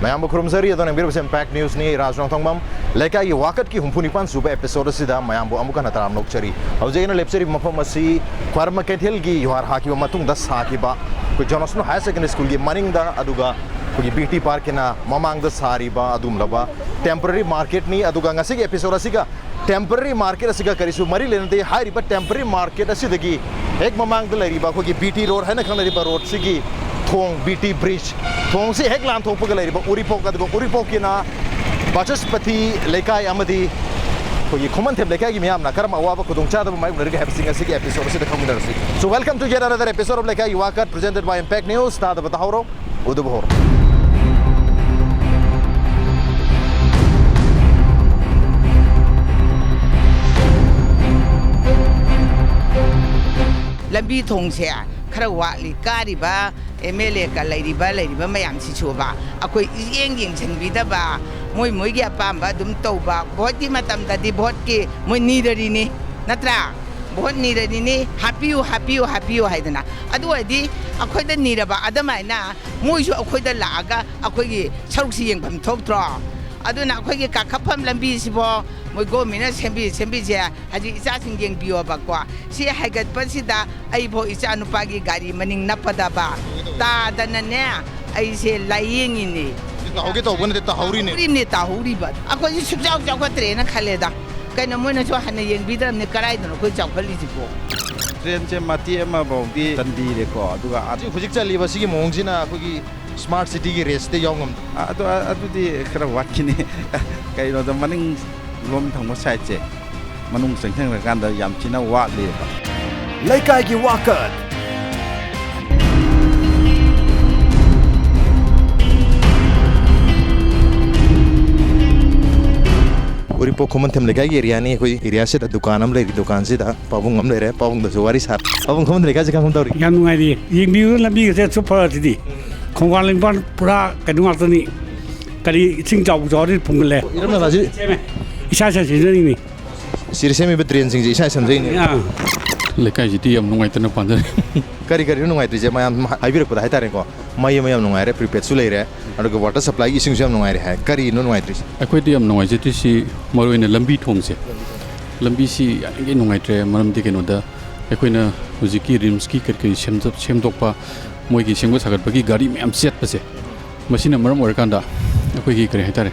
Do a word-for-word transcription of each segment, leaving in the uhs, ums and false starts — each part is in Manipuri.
ꯃꯌꯥꯝꯕꯨ ꯈꯨꯔꯨꯝꯖꯔꯤ꯫ ꯑꯗꯣ ꯌꯦꯡꯕꯤꯔꯤꯕꯁꯤ ꯏꯝꯄꯦꯛ ꯅ꯭ꯌꯨꯁꯅꯤ꯫ ꯔꯥꯖ ꯔꯣꯡꯊꯣꯡꯕꯝ ꯂꯩꯀꯥꯏꯒꯤ ꯋꯥꯀꯠꯀꯤ ꯍꯨꯝꯐꯨ ꯅꯤꯄꯥꯟ ꯁꯨꯕ episode ꯑꯁꯤꯗ ꯃꯌꯥꯝꯕꯨ ꯑꯃꯨꯛ ꯍꯟꯅ ꯇꯔꯥꯝꯅ ꯑꯣꯛꯆꯔꯤ꯫ ꯍꯧꯖꯤꯛ ꯑꯩꯅ ꯂꯦꯞꯆꯔꯤꯕ ꯃꯐꯝ ꯑꯁꯤ ꯈ꯭ꯋꯥꯏꯔꯝꯕ ꯀꯩꯊꯦꯜꯒꯤ ꯌꯨꯍꯥꯔ ꯍꯥꯈꯤꯕ ꯃꯇꯨꯡꯗ ꯁꯥꯈꯤꯕ ꯑꯩꯈꯣꯏ ꯖꯣꯟ ꯁ꯭ꯅꯣ ꯍꯥꯌꯔ ꯁꯦꯀꯦꯟꯗꯔꯤ ꯁ꯭ꯀꯨꯜꯒꯤ ꯃꯅꯤꯡꯗ, ꯑꯗꯨꯒ ꯑꯩꯈꯣꯏꯒꯤ ꯕꯤ ꯇꯤ ꯄꯥꯔꯛꯀꯤꯅ ꯃꯃꯥꯡꯗ ꯁꯥꯔꯤꯕ ꯑꯗꯨꯒꯨꯝꯂꯕ temporary marketꯅꯤ꯫ ꯑꯗꯨꯒ ꯉꯁꯤꯒꯤ episode ꯑꯁꯤꯒ temporary market ꯑꯁꯤꯒ ꯀꯔꯤꯁꯨ ꯃꯔꯤ ꯂꯩꯅꯗꯦ꯫ ꯍꯥꯏꯔꯤꯕ temporary market ꯑꯁꯤꯗꯒꯤ ꯍꯦꯛ ꯃꯃꯥꯡꯗ ꯂꯩꯔꯤꯕ ꯑꯩꯈꯣꯏꯒꯤ ꯕꯤ ꯇꯤ ꯔꯣꯗ ꯍꯥꯏꯅ ꯈꯪꯅꯔꯤꯕ ꯔꯣꯗꯁꯤꯒꯤ ꯊꯣꯡ, ꯕꯤ ꯇꯤ ꯕ꯭ꯔꯤꯖ, ꯊꯣꯡꯁꯤ ꯍꯦꯛ ꯂꯥꯟꯊꯣꯛꯄꯒ ꯂꯩꯔꯤꯕ ꯎꯔꯤꯄꯣꯛ, ꯑꯗꯨꯒ ꯎꯔꯤꯄꯣꯛꯀꯤꯅ ꯕꯆꯁꯄꯇꯤ ꯂꯩꯀꯥꯏ ꯑꯃꯗꯤ ꯑꯩꯈꯣꯏꯒꯤ ꯈꯨꯃꯟꯊꯦꯝ ꯂꯩꯀꯥꯏꯒꯤ ꯃꯤꯌꯥꯝꯅ ꯀꯔꯝꯕ ꯑꯋꯥꯕ ꯈꯨꯗꯣꯡꯆꯥꯗꯕ ꯃꯥꯌꯣꯛꯅꯔꯤꯒꯦ ꯍꯥꯏꯕꯁꯤ ꯉꯁꯤꯒꯤ episode ꯑꯁꯤꯗ ꯈꯪꯃꯤꯟꯅꯔꯁꯤ꯫ So, welcome to yet another episode of ꯂꯩꯀꯥꯏꯒꯤ ꯋꯥꯀꯠ, presented by Impact News꯫ ꯇꯥꯗꯕ ꯇꯥꯍꯧꯔꯣ, ꯎꯗꯕ ꯍꯧꯔꯣ꯫ ꯂꯝꯕꯤ ꯊꯣꯡꯁꯦ ꯈꯔ ꯋꯥꯠꯂꯤ꯫ ꯀꯥꯔꯤꯕ ꯑꯦꯝ ꯑꯦꯜ ꯑꯦꯒ ꯂꯩꯔꯤꯕ, ꯂꯩꯔꯤꯕ ꯃꯌꯥꯝꯁꯤꯁꯨꯕ ꯑꯩꯈꯣꯏ ꯏꯌꯦꯡ ꯌꯦꯡꯁꯤꯟꯕꯤꯗꯕ, ꯃꯣꯏ ꯃꯣꯏꯒꯤ ꯑꯄꯥꯝꯕ ꯑꯗꯨꯝ ꯇꯧꯕ꯫ ꯚꯣꯠꯀꯤ ꯃꯇꯝꯗꯗꯤ ꯚꯣꯠꯀꯤ ꯃꯣꯏ ꯅꯤꯔꯔꯤꯅꯤ, ꯅꯠꯇ꯭ꯔꯥ? ꯚꯣꯠ ꯅꯤꯔꯔꯤꯅꯤ, ꯍꯥꯞꯄꯤꯌꯨ, ꯍꯥꯞꯄꯤꯌꯨ, ꯍꯥꯞꯄꯤꯌꯨ ꯍꯥꯏꯗꯅ꯫ ꯑꯗꯨ ꯑꯣꯏꯔꯗꯤ ꯑꯩꯈꯣꯏꯗ ꯅꯤꯔꯕ ꯑꯗꯨꯃꯥꯏꯅ ꯃꯣꯏꯁꯨ ꯑꯩꯈꯣꯏꯗ ꯂꯥꯛꯑꯒ ꯑꯩꯈꯣꯏꯒꯤ ꯁꯔꯨꯛꯁꯤ ꯌꯦꯡꯐꯝ ꯊꯣꯛꯇ꯭ꯔꯣ? ꯑꯗꯨꯅ ꯑꯩꯈꯣꯏꯒꯤ ꯀꯥꯈꯠꯐꯝ ꯂꯝꯕꯤꯁꯤꯕꯣ ꯃꯣꯏ ꯒꯣꯔꯃꯦꯟꯅ ꯁꯦꯝꯕꯤ, ꯁꯦꯝꯕꯤꯁꯦ ꯍꯧꯖꯤꯛ ꯏꯆꯥꯁꯤꯡ ꯌꯦꯡꯕꯤꯌꯣꯕꯀꯣ꯫ ꯁꯤ ꯍꯥꯏꯒꯠꯄꯁꯤꯗ ꯑꯩꯐꯥꯎ ꯏꯆꯥ ꯅꯨꯄꯥꯒꯤ ꯒꯥꯔꯤ ꯃꯅꯤꯡ ꯅꯞꯄꯗꯕ ꯇꯥꯗꯅꯅꯦ, ꯑꯩꯁꯦ ꯂꯥꯏꯌꯦꯡꯉꯤꯅꯦ꯫ ꯇꯥꯍꯧꯒꯦ ꯇꯧꯕ ꯅꯠꯇꯦ, ꯇꯥꯍꯧꯔꯤꯅꯦ꯫ ꯇꯥꯍꯧꯔꯤꯕꯅꯦ, ꯇꯥꯍꯧꯔꯤꯕ꯫ ꯑꯩꯈꯣꯏꯁꯦ ꯁꯨꯡꯆꯥꯎ ꯆꯥꯎꯈꯠꯇ꯭ꯔꯦꯅ ꯈꯜꯂꯦꯗ꯫ ꯀꯩꯅꯣ, ꯃꯣꯏꯅꯁꯨ ꯍꯟꯅ ꯌꯦꯡꯕꯤꯗ꯭ꯔꯕꯅꯦ, ꯀꯗꯥꯏꯗꯅꯣ ꯑꯩꯈꯣꯏ ꯆꯥꯎꯈꯠꯂꯤꯁꯤꯕꯣ? ꯗ꯭ꯔꯦꯟꯁꯦ ꯃꯇꯦꯛ ꯑꯃꯐꯥꯎꯗꯤ ꯆꯟꯕꯤꯔꯦꯀꯣ꯫ ꯑꯗꯨꯒ ꯑ- ꯍꯧꯖꯤꯛ ꯍꯧꯖꯤꯛ ꯆꯠꯂꯤꯕ ꯁꯤꯒꯤ ꯃꯑꯣꯡꯁꯤꯅ ꯑꯩꯈꯣꯏꯒꯤ smart cityꯒꯤ raceꯇ ꯌꯥꯎ ꯉꯝꯗ꯭ꯔꯣ? ꯑ- ꯑꯗꯨ ꯑ- ꯑꯗꯨꯗꯤ ꯈꯔ ꯋꯥꯠꯈꯤꯅꯤ꯫ ꯀꯩꯅꯣꯗ ꯃꯅꯤꯡ ꯂꯣꯝ ꯊꯪꯕ sideꯁꯦ, ꯃꯅꯨꯡ ꯆꯪꯁꯤꯟꯈ꯭ꯔꯀꯥꯟꯗ ꯌꯥꯝ ꯊꯤꯅ ꯋꯥꯠꯂꯤꯕ꯫ ꯂꯩꯀꯥꯏꯒꯤ ꯋꯥꯀꯠ꯫ ꯎꯔꯤꯄꯣꯛ ꯈꯨꯃꯟꯊꯦꯝ ꯂꯩꯀꯥꯏꯒꯤ areaꯅꯤ꯫ ꯑꯩꯈꯣꯏ areaꯁꯤꯗ ꯗꯨꯀꯥꯟ ꯑꯃ ꯂꯩꯔꯤ꯫ ꯗꯨꯀꯥꯟꯁꯤꯗ ꯄꯥꯕꯨꯡ ꯑꯃ ꯂꯩꯔꯦ꯫ ꯄꯥꯕꯨꯡꯗꯁꯨ ꯋꯥꯔꯤ ꯁꯥꯔꯦ꯫ ꯄꯥꯕꯨꯡ, ꯈꯨꯃꯟꯊꯦꯝ ꯂꯩꯀꯥꯏꯁꯤ ꯀꯔꯝ ꯇꯧꯔꯤ? ꯌꯥꯝ ꯅꯨꯡꯉꯥꯏꯔꯤ꯫ ꯌꯦꯡꯕꯤꯌꯨ, ꯂꯝꯕꯤꯒꯁꯦ ꯑꯁꯨꯛ ꯐꯔꯁꯤꯗꯤ꯫ ꯈꯣꯡꯕꯥꯟ ꯂꯤꯡꯕꯥꯟ ꯄꯨꯔꯥ ꯀꯩꯅꯣ ꯉꯥꯛꯇꯅꯤ꯫ ꯀꯔꯤ ꯏꯁꯤꯡ ꯆꯥꯎꯕ ꯆꯥꯎꯔꯗꯤ ꯐꯨꯡꯒꯜꯂꯦ꯫ ꯏꯔꯝ ꯅꯂꯥꯁꯤ ꯁꯦꯝꯃꯦ꯫ ꯏꯁꯥ ꯏꯁꯥ ꯁꯤꯖꯤꯟꯅꯔꯤꯅꯤ꯫ ꯁꯤꯗ ꯁꯦꯝꯃꯤꯕ drainꯁꯤꯡꯁꯦ ꯏꯁꯥ ꯁꯦꯝꯖꯩꯅꯦ꯫ ꯑꯥ꯫ ꯂꯩꯀꯥꯏꯁꯤꯗꯤ ꯌꯥꯝ ꯅꯨꯡꯉꯥꯏꯇꯅ ꯄꯥꯟꯖꯔꯦ꯫ ꯀꯔꯤ ꯀꯔꯤꯅꯣ ꯅꯨꯡꯉꯥꯏꯇ꯭ꯔꯤꯁꯦ? ꯃꯌꯥꯝ ꯍꯥꯏꯕꯤꯔꯛꯄꯗ ꯍꯥꯏꯇꯥꯔꯦꯀꯣ, ꯃꯩ ꯑꯃ ꯌꯥꯝ ꯅꯨꯡꯉꯥꯏꯔꯦ, ꯄ꯭ꯔꯤꯄꯦꯗꯁꯨ ꯂꯩꯔꯦ, ꯑꯗꯨꯒ ꯋꯥꯇꯔ ꯁꯄ꯭ꯂꯥꯏꯒꯤ ꯏꯁꯤꯡꯁꯨ ꯌꯥꯝ ꯅꯨꯡꯉꯥꯏꯔꯦ ꯍꯥꯏ꯫ ꯀꯔꯤꯅꯣ ꯅꯨꯡꯉꯥꯏꯇ꯭ꯔꯤꯁꯦ? ꯑꯩꯈꯣꯏꯗꯤ ꯌꯥꯝ ꯅꯨꯡꯉꯥꯏꯖꯗ꯭ꯔꯤꯁꯤ ꯃꯔꯨ ꯑꯣꯏꯅ ꯂꯝꯕꯤ ꯊꯣꯡꯁꯦ꯫ ꯂꯝꯕꯤꯁꯤ ꯌꯥꯔꯤꯉꯩ ꯅꯨꯡꯉꯥꯏꯇ꯭ꯔꯦ꯫ ꯃꯔꯝꯗꯤ ꯀꯩꯅꯣꯗ, ꯑꯩꯈꯣꯏꯅ ꯍꯧꯖꯤꯛꯀꯤ ꯔꯤꯝꯁꯀꯤ ꯀꯔꯤ ꯀꯔꯤ ꯁꯦꯝꯗꯣꯛ-, ꯁꯦꯝꯗꯣꯛꯄ, ꯃꯣꯏꯒꯤ ꯁꯦꯝꯒꯠ ꯁꯥꯒꯠꯄꯒꯤ ꯒꯥꯔꯤ ꯃꯌꯥꯝ ꯆꯠꯄꯁꯦ, ꯃꯁꯤꯅ ꯃꯔꯝ ꯑꯣꯏꯔꯀꯥꯟꯗ ꯑꯩꯈꯣꯏꯒꯤ ꯀꯔꯤ ꯍꯥꯏꯇꯥꯔꯦ,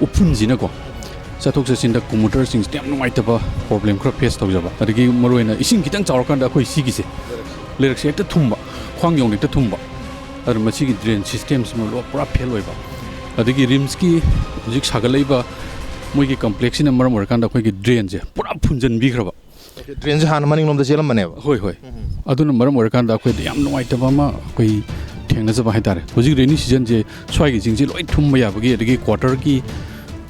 ꯎꯐꯨꯟꯁꯤꯅꯀꯣ, ꯆꯠꯊꯣꯛ ꯆꯠꯁꯤꯟꯗ ꯀꯣꯃꯨꯇꯔꯁꯤꯡꯁꯤꯗ ꯌꯥꯝ ꯅꯨꯡꯉꯥꯏꯇꯕ ꯄ꯭ꯔꯣꯕ꯭ꯂꯦꯝ ꯈꯔ ꯐꯦꯁ ꯇꯧꯖꯕ꯫ ꯑꯗꯒꯤ ꯃꯔꯨꯑꯣꯏꯅ ꯏꯁꯤꯡ ꯈꯤꯇꯪ ꯆꯥꯎꯔꯀꯥꯟꯗ ꯑꯩꯈꯣꯏ ꯁꯤꯒꯤꯁꯦ, ꯂꯩꯔꯛꯁꯦ ꯍꯦꯛꯇ ꯊꯨꯝꯕ, ꯈ꯭ꯋꯥꯡ ꯌꯧꯅ ꯍꯦꯛꯇ ꯊꯨꯝꯕ꯫ ꯑꯗꯨꯅ ꯃꯁꯤꯒꯤ ꯗ꯭ꯔꯦꯟ ꯁꯤꯁꯇꯦꯝꯁꯤꯃ ꯂꯣꯏ ꯄꯨꯔꯥ ꯐꯦꯜ ꯑꯣꯏꯕ꯫ ꯑꯗꯒꯤ ꯔꯤꯝꯁꯀꯤ ꯍꯧꯖꯤꯛ ꯁꯥꯒꯠꯂꯛꯏꯕ ꯃꯣꯏꯒꯤ ꯀꯝꯄ꯭ꯂꯦꯛꯁꯁꯤꯅ ꯃꯔꯝ ꯑꯣꯏꯔꯀꯥꯟꯗ ꯑꯩꯈꯣꯏꯒꯤ ꯗ꯭ꯔꯦꯟꯁꯦ ꯄꯨꯔꯥ ꯐꯨꯟꯖꯟꯕꯤꯈ꯭ꯔꯕ꯫ ꯗ꯭ꯔꯦꯟꯁꯦ ꯍꯥꯟꯅ ꯃꯅꯤꯡꯂꯣꯝꯗ ꯆꯦꯜꯂꯝꯕꯅꯦꯕ꯫ ꯍꯣꯏ, ꯍꯣꯏ꯫ ꯑꯗꯨꯅ ꯃꯔꯝ ꯑꯣꯏꯔꯀꯥꯟꯗ ꯑꯩꯈꯣꯏꯗ ꯌꯥꯝ ꯅꯨꯡꯉꯥꯏꯇꯕ ꯑꯃ ꯑꯩꯈꯣꯏ ꯊꯦꯡꯅꯖꯕ ꯍꯥꯏꯇꯥꯔꯦ꯫ ꯍꯧꯖꯤꯛ ꯔꯦꯅꯤ ꯁꯤꯖꯟꯁꯦ ꯁ꯭ꯋꯥꯏꯒꯤꯁꯤꯡꯁꯦ ꯂꯣꯏ ꯊꯨꯝꯕ ꯌꯥꯕꯒꯤ, ꯑꯗꯒꯤ ꯀ꯭ꯋꯥꯇꯔꯒꯤ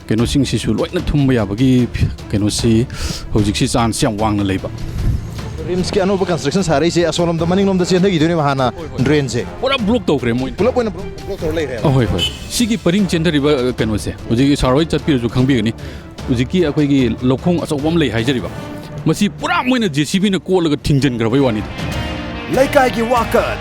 ꯀꯩꯅꯣꯁꯤꯡꯁꯤꯁꯨ ꯂꯣꯏꯅ ꯊꯨꯝꯕ ꯌꯥꯕꯒꯤ ꯀꯩꯅꯣꯁꯤ ꯍꯧꯖꯤꯛꯁꯤ ꯆꯥꯟꯁ ꯌꯥꯝ ꯋꯥꯡꯅ ꯂꯩꯕ꯫ ꯔꯤꯝꯁꯀꯤ ꯑꯅꯧꯕ ꯀꯟꯁꯇ꯭ꯔꯛꯁꯟ ꯁꯥꯔꯛꯏꯁꯦ ꯑꯁꯣꯝꯂꯣꯝꯗ ꯃꯅꯤꯡꯂꯣꯝꯗ ꯆꯦꯟꯊꯈꯤꯗꯣꯏꯅꯦꯕ ꯍꯥꯟꯅ ꯗ꯭ꯔꯦꯟꯁꯦ꯫ ꯄꯨꯔꯥ ꯕ꯭ꯂꯣꯛ ꯇꯧꯈ꯭ꯔꯦ ꯃꯣꯏ꯫ ꯄꯨꯂꯞ ꯑꯣꯏꯅ ꯕ꯭ꯂꯣꯛ, ꯕ꯭ꯂꯣꯛ ꯇꯧꯔ ꯂꯩꯈ꯭ꯔꯦꯕ꯫ ꯑꯍꯣꯏ, ꯍꯣꯏ꯫ ꯁꯤꯒꯤ ꯄꯔꯤꯡ ꯆꯦꯟꯊꯔꯤꯕ, ꯑ, ꯀꯩꯅꯣꯁꯦ, ꯍꯧꯖꯤꯛ ꯁꯥꯔ ꯍꯣꯏ ꯆꯠꯄꯤꯔꯁꯨ ꯈꯪꯕꯤꯒꯅꯤ꯫ ꯍꯧꯖꯤꯛꯀꯤ ꯑꯩꯈꯣꯏꯒꯤ ꯂꯧꯈꯣꯡ ꯑꯆꯧꯕ ꯑꯃ ꯂꯩ ꯍꯥꯏꯖꯔꯤꯕ, ꯃꯁꯤ ꯄꯨꯔꯥ ꯃꯣꯏꯅ ꯖꯦ ꯁꯤ ꯕꯤꯅ ꯀꯣꯠꯂꯒ ꯊꯤꯡꯖꯤꯟꯈ꯭ꯔꯕꯩ ꯋꯥꯅꯤꯗ꯫ ꯂꯩꯀꯥꯏꯒꯤ ꯋꯥꯀꯠ꯫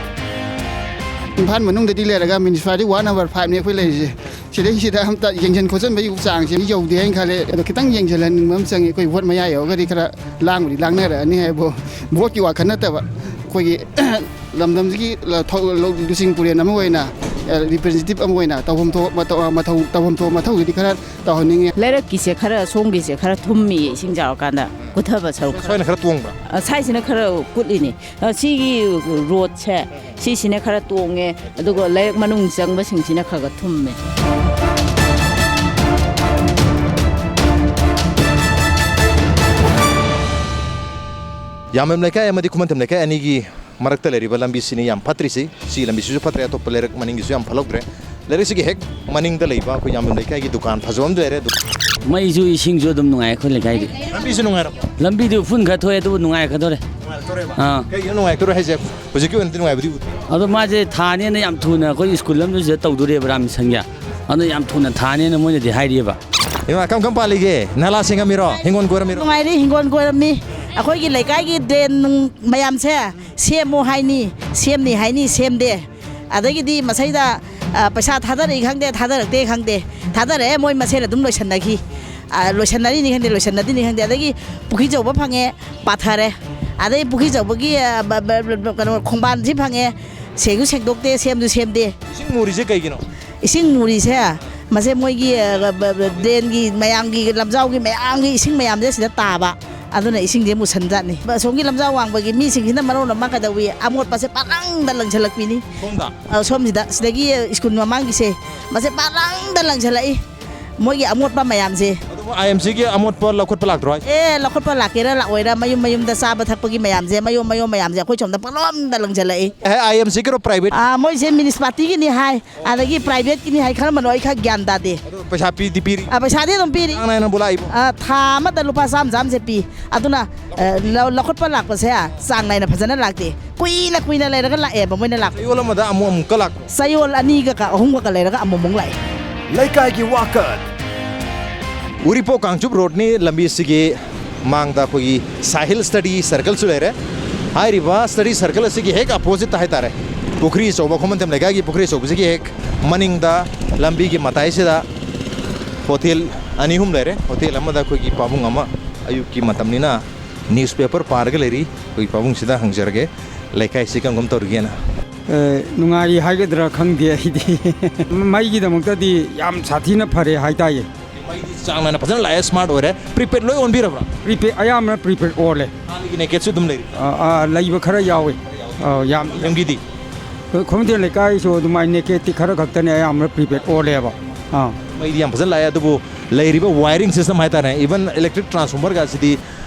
ꯏꯝꯐꯥꯜ ꯃꯅꯨꯡꯗꯗꯤ ꯂꯩꯔꯒ ꯃ꯭ꯌꯨꯅꯤꯁꯤꯄꯥꯂꯤꯇꯤ ꯋꯥꯔꯗ ꯅꯝꯕꯔ ꯐꯥꯏꯚꯅꯤ ꯑꯩꯈꯣꯏ ꯂꯩꯔꯤꯁꯦ꯫ ꯁꯤꯗꯩꯁꯤꯗ ꯑꯝꯇ ꯌꯦꯡꯁꯤꯟ ꯈꯣꯠꯆꯤꯟꯕꯒꯤ ꯆꯥꯡꯁꯦ ꯌꯧꯗꯦ ꯍꯥꯏꯅ ꯈꯜꯂꯦ꯫ ꯑꯗꯣ ꯈꯤꯇꯪ ꯌꯦꯡꯁꯤꯜꯍꯟꯅꯤꯡꯕ ꯑꯃ ꯆꯪꯉꯤ꯫ ꯑꯩꯈꯣꯏ ꯚꯣꯠ ꯃꯌꯥ ꯌꯧꯔꯒꯗꯤ ꯈꯔ ꯂꯥꯡꯕꯨꯗꯤ ꯂꯥꯡꯅꯔꯛꯑꯅꯤ ꯍꯥꯏꯕꯨ, ꯚꯣꯠꯀꯤ ꯋꯥꯈꯜ ꯅꯠꯇꯕ ꯑꯩꯈꯣꯏꯒꯤ ꯂꯝꯗꯝꯁꯤꯒꯤ ꯂ-, ꯊꯧ-, ꯂꯧ-, ꯂꯨꯆꯤꯡ ꯄꯨꯔꯦꯟ ꯑꯃ ꯑꯣꯏꯅ, ꯑ, ꯔꯤꯄ꯭ꯔꯖꯦꯟꯇꯦꯇꯤꯚ ꯑꯃ ꯑꯣꯏꯅ ꯇꯧꯐꯝ ꯊꯣꯛ-, ꯃꯇꯧ-, ꯃꯊꯧ-, ꯇꯧꯐꯝ ꯊꯣꯛꯄ ꯃꯊꯧꯗꯨꯗꯤ ꯈꯔ ꯇꯧꯍꯟꯅꯤꯡꯉꯤ꯫ ꯂꯩꯔꯛꯀꯤꯁꯦ ꯈꯔ, ꯁꯣꯝꯒꯤꯁꯦ ꯈꯔ ꯊꯨꯝꯃꯤ, ꯏꯁꯤꯡ ꯆꯥꯎꯔꯀꯥꯟꯗ ꯀꯨꯠꯊꯕ ꯁꯔꯨꯛ ꯈꯔ꯫ ꯁ꯭ꯋꯥꯏꯅ ꯈꯔ ꯇꯣꯡꯕ꯭ꯔꯥ? ꯑ, ꯁ꯭ꯋꯥꯏꯁꯤꯅ ꯈꯔ ꯀꯨꯠꯂꯤꯅꯤ꯫ ꯑ, ꯁꯤꯒꯤ ꯔꯣꯗꯁꯦ, ꯁꯤꯁꯤꯅ ꯈꯔ ꯇꯣꯡꯉꯦ, ꯑꯗꯨꯒ ꯂꯩꯔꯛ ꯃꯅꯨꯡ ꯆꯪꯕꯁꯤꯡꯁꯤꯅ ꯈꯔ ꯈꯔ ꯊꯨꯝꯃꯦ꯫ ꯌꯥꯝꯕꯦꯝ ꯂꯩꯀꯥꯏ ꯑꯃꯗꯤ ꯈꯨꯃꯟꯊꯦꯝ ꯂꯩꯀꯥꯏ ꯑꯅꯤꯒꯤ ꯃꯔꯛꯇ ꯂꯩꯔꯤꯕ ꯂꯝꯕꯤꯁꯤꯅꯤ ꯌꯥꯝ ꯐꯠꯇ꯭ꯔꯤꯁꯤ꯫ ꯁꯤ ꯂꯝꯕꯤꯁꯤꯁꯨ ꯐꯠꯇ꯭ꯔꯦ, ꯑꯇꯣꯞꯄ ꯂꯩꯔꯛ ꯃꯅꯤꯡꯒꯤꯁꯨ ꯌꯥꯝ ꯐꯠꯍꯧꯗ꯭ꯔꯦ꯫ ꯂꯩꯔꯛꯁꯤꯒꯤ ꯍꯦꯛ ꯃꯅꯤꯡꯗ ꯂꯩꯕ ꯑꯩꯈꯣꯏ ꯌꯥꯝꯕꯦꯝ ꯂꯩꯀꯥꯏꯒꯤ ꯗꯨꯀꯥꯟ ꯐꯖꯕ ꯑꯃꯗꯤ ꯂꯩꯔꯦ꯫ ꯑꯗꯨ ꯃꯩꯁꯨ ꯏꯁꯤꯡꯁꯨ ꯑꯗꯨꯝ ꯅꯨꯡꯉꯥꯏ ꯑꯩꯈꯣꯏ ꯂꯩꯀꯥꯏꯗꯤ꯫ ꯂꯝꯕꯤꯁꯨ ꯅꯨꯡꯉꯥꯏꯔꯕꯣ? ꯂꯝꯕꯤꯗꯤ ꯎꯐꯨꯟ ꯈꯔ ꯊꯣꯛꯑꯦ, ꯑꯗꯨꯕꯨ ꯅꯨꯡꯉꯥꯏꯔꯛꯀꯗꯧꯔꯦ꯫ ꯅꯨꯡꯉꯥꯏꯔꯛꯇꯧꯔꯦꯕ? ꯑꯥ꯫ ꯀꯩꯒꯤꯅꯣ ꯅꯨꯡꯉꯥꯏꯔꯛꯇꯧꯔꯦ ꯍꯥꯏꯁꯦ? ꯍꯧꯖꯤꯛꯀꯤ ꯑꯣꯏꯅꯗꯤ ꯅꯨꯡꯉꯥꯏꯕꯗꯤ ꯎꯗꯦ꯫ ꯑꯗꯣ ꯃꯥꯁꯦ ꯊꯥꯅꯦꯅ ꯌꯥꯝ ꯊꯨꯅ ꯑꯩꯈꯣꯏ ꯁ꯭ꯀꯨꯜ ꯑꯃꯁꯨ ꯁꯤꯗ ꯇꯧꯗꯣꯔꯤꯕ ꯔꯥꯝ ꯃꯤꯁꯟꯒꯤ꯫ ꯑꯗꯣ ꯌꯥꯝ ꯊꯨꯅ ꯊꯥꯅꯦꯅ ꯃꯣꯏꯅꯗꯤ ꯍꯥꯏꯔꯤꯑꯕ꯫ ꯏꯃꯥ, ꯀꯝ ꯀꯝ ꯄꯥꯜꯂꯤꯒꯦ? ꯅꯂꯥ ꯁꯦꯡꯉꯝꯃꯤꯔꯣ? ꯍꯤꯡꯒꯣꯜ ꯀꯣꯏꯔꯝꯃꯤꯔꯣ? ꯅꯨꯡꯉꯥꯏꯔꯤ, ꯍꯤꯡꯒꯣꯜ ꯀꯣꯏꯔꯝꯃꯤ꯫ ꯑꯩꯈꯣꯏꯒꯤ ꯂꯩꯀꯥꯏꯒꯤ ꯗ꯭ꯔꯦꯟ ꯅꯨꯡ ꯃꯌꯥꯝꯁꯦ ꯁꯦꯝꯃꯨ ꯍꯥꯏꯅꯤ, ꯁꯦꯝꯅꯤ ꯍꯥꯏꯅꯤ, ꯁꯦꯝꯗꯦ꯫ ꯑꯗꯒꯤꯗꯤ ꯃꯁꯩꯗ, ꯑ, ꯄꯩꯁꯥ ꯊꯥꯗꯔꯛꯏ ꯈꯪꯗꯦ, ꯊꯥꯗꯔꯛꯇꯦ ꯈꯪꯗꯦ, ꯊꯥꯗꯔꯛꯑꯦ, ꯃꯣꯏ ꯃꯁꯦꯟ ꯑꯗꯨꯝ ꯂꯣꯏꯁꯟꯅꯈꯤ꯫ ꯑ, ꯂꯣꯏꯁꯟꯅꯔꯤꯅꯤ ꯈꯪꯗꯦ, ꯂꯣꯏꯁꯟꯅꯗꯤꯅꯤ ꯈꯪꯗꯦ꯫ ꯑꯗꯒꯤ ꯄꯨꯈ꯭ꯔꯤ ꯑꯆꯧꯕ ꯐꯪꯉꯦ, ꯄꯥꯊꯔꯦ꯫ ꯑꯗꯩ ꯄꯨꯈ꯭ꯔꯤ ꯑꯆꯧꯕꯒꯤ, ꯑ, ꯕ-, ꯕ-, ꯕ-, ꯀꯩꯅꯣ, ꯈꯣꯡꯕꯥꯟꯁꯤ ꯐꯪꯉꯦ, ꯁꯦꯡꯁꯨ ꯁꯦꯡꯗꯣꯛꯇꯦ, ꯁꯦꯝꯁꯨ ꯁꯦꯝꯗꯦ꯫ ꯏꯁꯤꯡ ꯃꯨꯔꯤꯁꯦ ꯀꯩꯒꯤꯅꯣ? ꯏꯁꯤꯡ ꯃꯨꯔꯤꯁꯦ, ꯃꯁꯦ ꯃꯣꯏꯒꯤ, ꯑ, ꯕ-, ꯕ-, ꯗ꯭ꯔꯦꯟꯒꯤ ꯃꯌꯥꯝꯒꯤ, ꯂꯝꯖꯥꯎꯒꯤ ꯃꯌꯥꯝꯒꯤ ꯏꯁꯤꯡ ꯃꯌꯥꯝꯁꯦ ꯁꯤꯗ ꯇꯥꯕ, ꯑꯗꯨꯅ ꯏꯁꯤꯡꯁꯦ ꯃꯨꯁꯟꯖꯥꯠꯅꯤ꯫ ꯑꯁꯣꯝꯒꯤ ꯂꯝꯖꯥꯎ ꯋꯥꯡꯕꯒꯤ ꯃꯤꯁꯤꯡꯁꯤꯅ ꯃꯔꯣꯟ ꯑꯃ ꯀꯩꯗꯧꯏ, ꯑꯃꯣꯠꯄꯁꯦ ꯄꯥꯂꯪꯗ ꯂꯪꯁꯤꯜꯂꯛꯄꯤꯅꯤ꯫ ꯁꯣꯝꯗ? ꯑ, ꯁꯣꯝꯁꯤꯗ, ꯁꯤꯗꯒꯤ ꯁ꯭ꯀꯨꯜ ꯃꯃꯥꯡꯒꯤꯁꯦ, ꯃꯁꯦ ꯄꯥꯂꯪꯗ ꯂꯪꯁꯤꯜꯂꯛꯏ꯫ ꯃꯣꯏꯒꯤ ꯑꯃꯣꯠꯄ ꯃꯌꯥꯝꯁꯦ꯫ ꯑꯗꯨꯕꯨ ꯑꯥꯏ ꯑꯦꯝ ꯁꯤꯒꯤ ꯑꯃꯣꯠꯄ ꯂꯧꯈꯠꯄ ꯂꯥꯛꯇ꯭ꯔꯣ ꯍꯥꯏꯁꯦ? ꯑꯦ, ꯂꯧꯈꯠꯄ ꯂꯥꯛꯀꯦꯔꯥ ꯂꯥꯛꯑꯣꯏꯔꯥ, ꯃꯌꯨꯝ ꯃꯌꯨꯝꯗ ꯆꯥꯕ ꯊꯛꯄꯒꯤ ꯃꯌꯥꯝꯁꯦ, ꯃꯌꯨꯝ ꯃꯌꯨꯝ ꯃꯌꯥꯝꯁꯦ ꯑꯩꯈꯣꯏ ꯁꯣꯝꯗ ꯄꯪꯂꯣꯝꯗ ꯂꯪꯁꯤꯜꯂꯛꯏ꯫ ꯑꯦ, ꯑꯥꯏ ꯑꯦꯝ ꯁꯤꯒꯤꯔꯣ, ꯄ꯭ꯔꯥꯏꯚꯦꯠ? ꯑꯥ, ꯃꯣꯏꯁꯦ ꯃ꯭ꯌꯨꯅꯤꯁꯤꯄꯥꯂꯤꯇꯤꯒꯤꯅꯤ ꯍꯥꯏ, ꯑꯗꯒꯤ ꯄ꯭ꯔꯥꯏꯚꯦꯠꯀꯤꯅꯤ ꯍꯥꯏ, ꯈꯔꯝꯕꯅꯣ ꯑꯩ ꯈꯔ ꯒ꯭ꯌꯥꯟ ꯇꯥꯗꯦ꯫ ꯑꯗꯣ ꯄꯩꯁꯥ ꯄꯤꯗꯤ ꯄꯤꯔꯤ? ꯑꯥ, ꯄꯩꯁꯥꯗꯤ ꯑꯗꯨꯝ ꯄꯤꯔꯤ꯫ ꯆꯥꯡ ꯅꯥꯏꯅꯕꯨ ꯂꯥꯛꯏꯕꯣ? ꯑꯥ, ꯊꯥ ꯑꯃꯗ ꯂꯨꯄꯥ ꯆꯥꯝ ꯆꯥꯝꯁꯦ ꯄꯤ꯫ ꯑꯗꯨꯅ, ꯑ, ꯂꯧ-, ꯂꯧꯈꯠꯄ ꯂꯥꯛꯄꯁꯦ ꯆꯥꯡ ꯅꯥꯏꯅ ꯐꯖꯅ ꯂꯥꯛꯇꯦ꯫ ꯀꯨꯏꯅ ꯀꯨꯏꯅ ꯂꯩꯔꯒ ꯂꯥꯛꯑꯦꯕ ꯃꯣꯏꯅ ꯂꯥꯛꯄ꯫ ꯆꯌꯣꯜ ꯑꯃꯗ ꯑꯃꯨꯛ ꯑꯃꯨꯛꯀ ꯂꯥꯛꯄ꯭ꯔꯣ? ꯆꯌꯣꯜ ꯑꯅꯤꯒ ꯀ-, ꯑꯍꯨꯝꯒ ꯀ ꯂꯩꯔꯒ ꯑꯃꯨꯛꯃꯨꯛ ꯂꯥꯛꯑꯦ꯫ ꯂꯩꯀꯥꯏꯒꯤ ꯋꯥꯀꯠ꯫ ꯎꯔꯤꯄꯣꯛ ꯀꯥꯡꯆꯨꯞ ꯔꯣꯗꯅꯤ ꯂꯝꯕꯤꯁꯤꯒꯤ ꯃꯥꯡꯗ ꯑꯩꯈꯣꯏꯒꯤ ꯁꯥꯍꯤꯜ ꯁ꯭ꯇꯗꯤ ꯁꯔꯀꯜꯁꯨ ꯂꯩꯔꯦ꯫ ꯍꯥꯏꯔꯤꯕ ꯁ꯭ꯇꯗꯤ ꯁꯔꯀꯜ ꯑꯁꯤꯒꯤ ꯍꯦꯛ ꯑꯄꯣꯖꯤꯠꯇ ꯍꯥꯏꯇꯥꯔꯦ, ꯄꯨꯈ꯭ꯔꯤ ꯑꯆꯧꯕ, ꯈꯨꯃꯟꯊꯦꯝ ꯂꯩꯀꯥꯏꯒꯤ ꯄꯨꯈ꯭ꯔꯤ ꯑꯆꯧꯕꯁꯤꯒꯤ ꯍꯦꯛ ꯃꯅꯤꯡꯗ ꯂꯝꯕꯤꯒꯤ ꯃꯇꯥꯏꯁꯤꯗ ꯍꯣꯇꯦꯜ ꯑꯅꯤ ꯑꯍꯨꯝ ꯂꯩꯔꯦ꯫ ꯍꯣꯇꯦꯜ ꯑꯃꯗ ꯑꯩꯈꯣꯏꯒꯤ ꯄꯥꯕꯨꯡ ꯑꯃ, ꯑꯌꯨꯛꯀꯤ ꯃꯇꯝꯅꯤꯅ ꯅ꯭ꯌꯨꯁꯄꯦꯄꯔ ꯄꯥꯔꯒ ꯂꯩꯔꯤ꯫ ꯑꯩꯈꯣꯏꯒꯤ ꯄꯥꯕꯨꯡꯁꯤꯗ ꯍꯪꯖꯔꯒꯦ, ꯂꯩꯀꯥꯏꯁꯤ ꯀꯔꯝ ꯀꯔꯝ ꯇꯧꯔꯤꯒꯦꯅ꯫ ꯑꯦ, ꯅꯨꯡꯉꯥꯏꯔꯤ ꯍꯥꯏꯒꯗ꯭ꯔꯥ ꯈꯪꯗꯦ ꯑꯩꯗꯤ꯫ ꯃꯩꯒꯤꯗꯃꯛꯇꯗꯤ ꯌꯥꯝ ꯁꯥꯊꯤꯅ ꯐꯔꯦ ꯍꯥꯏꯇꯥꯏꯌꯦ꯫ ꯃꯩꯗꯤ ꯆꯥꯡ ꯅꯥꯏꯅ ꯐꯖꯅ ꯂꯥꯛꯑꯦ, ꯁ꯭ꯃꯥꯔꯠ ꯑꯣꯏꯔꯦ꯫ ꯄ꯭ꯔꯤꯄꯦꯗ ꯂꯣꯏ ꯑꯣꯟꯕꯤꯔꯕ꯭ꯔꯥ? ꯄ꯭ꯔꯤꯄꯦꯗ ꯑꯌꯥꯝꯕꯅ ꯄ꯭ꯔꯤꯄꯦꯗ ꯑꯣꯜꯂꯦ꯫ ꯍꯥꯟꯅꯒꯤ ꯅꯦꯀꯦꯠꯁꯨ ꯑꯗꯨꯝ ꯂꯩꯔꯤ? ꯑꯥ, ꯑꯥ, ꯂꯩꯕ ꯈꯔ ꯌꯥꯎꯋꯦ꯫ ꯑꯥ, ꯌꯥꯝ ꯌꯨꯝꯒꯤꯗꯤ? ꯑꯩꯈꯣꯏ ꯈꯨꯃꯟꯊꯦꯝ ꯂꯩꯀꯥꯏꯁꯨ ꯑꯗꯨꯃꯥꯏꯅ ꯅꯦꯀꯦꯠꯇꯤ ꯈꯔ ꯈꯛꯇꯅꯦ, ꯑꯌꯥꯝꯕꯅ ꯄ꯭ꯔꯤꯄꯦꯗ ꯑꯣꯜꯂꯦꯕ꯫ ꯑꯥ꯫ ꯃꯩꯗꯤ ꯌꯥꯝ ꯐꯖꯅ ꯂꯥꯛꯑꯦ, ꯑꯗꯨꯕꯨ ꯂꯩꯔꯤꯕ ꯋꯥꯌꯔꯤꯡ ꯁꯤꯁꯇꯝ ꯍꯥꯏꯇꯥꯔꯦ, ꯏꯚꯟ ꯏꯂꯦꯛꯇ꯭ꯔꯤꯛ ꯇ꯭ꯔꯥꯟꯁꯐꯣꯔꯃꯔꯒ ꯑꯁꯤꯗꯤ,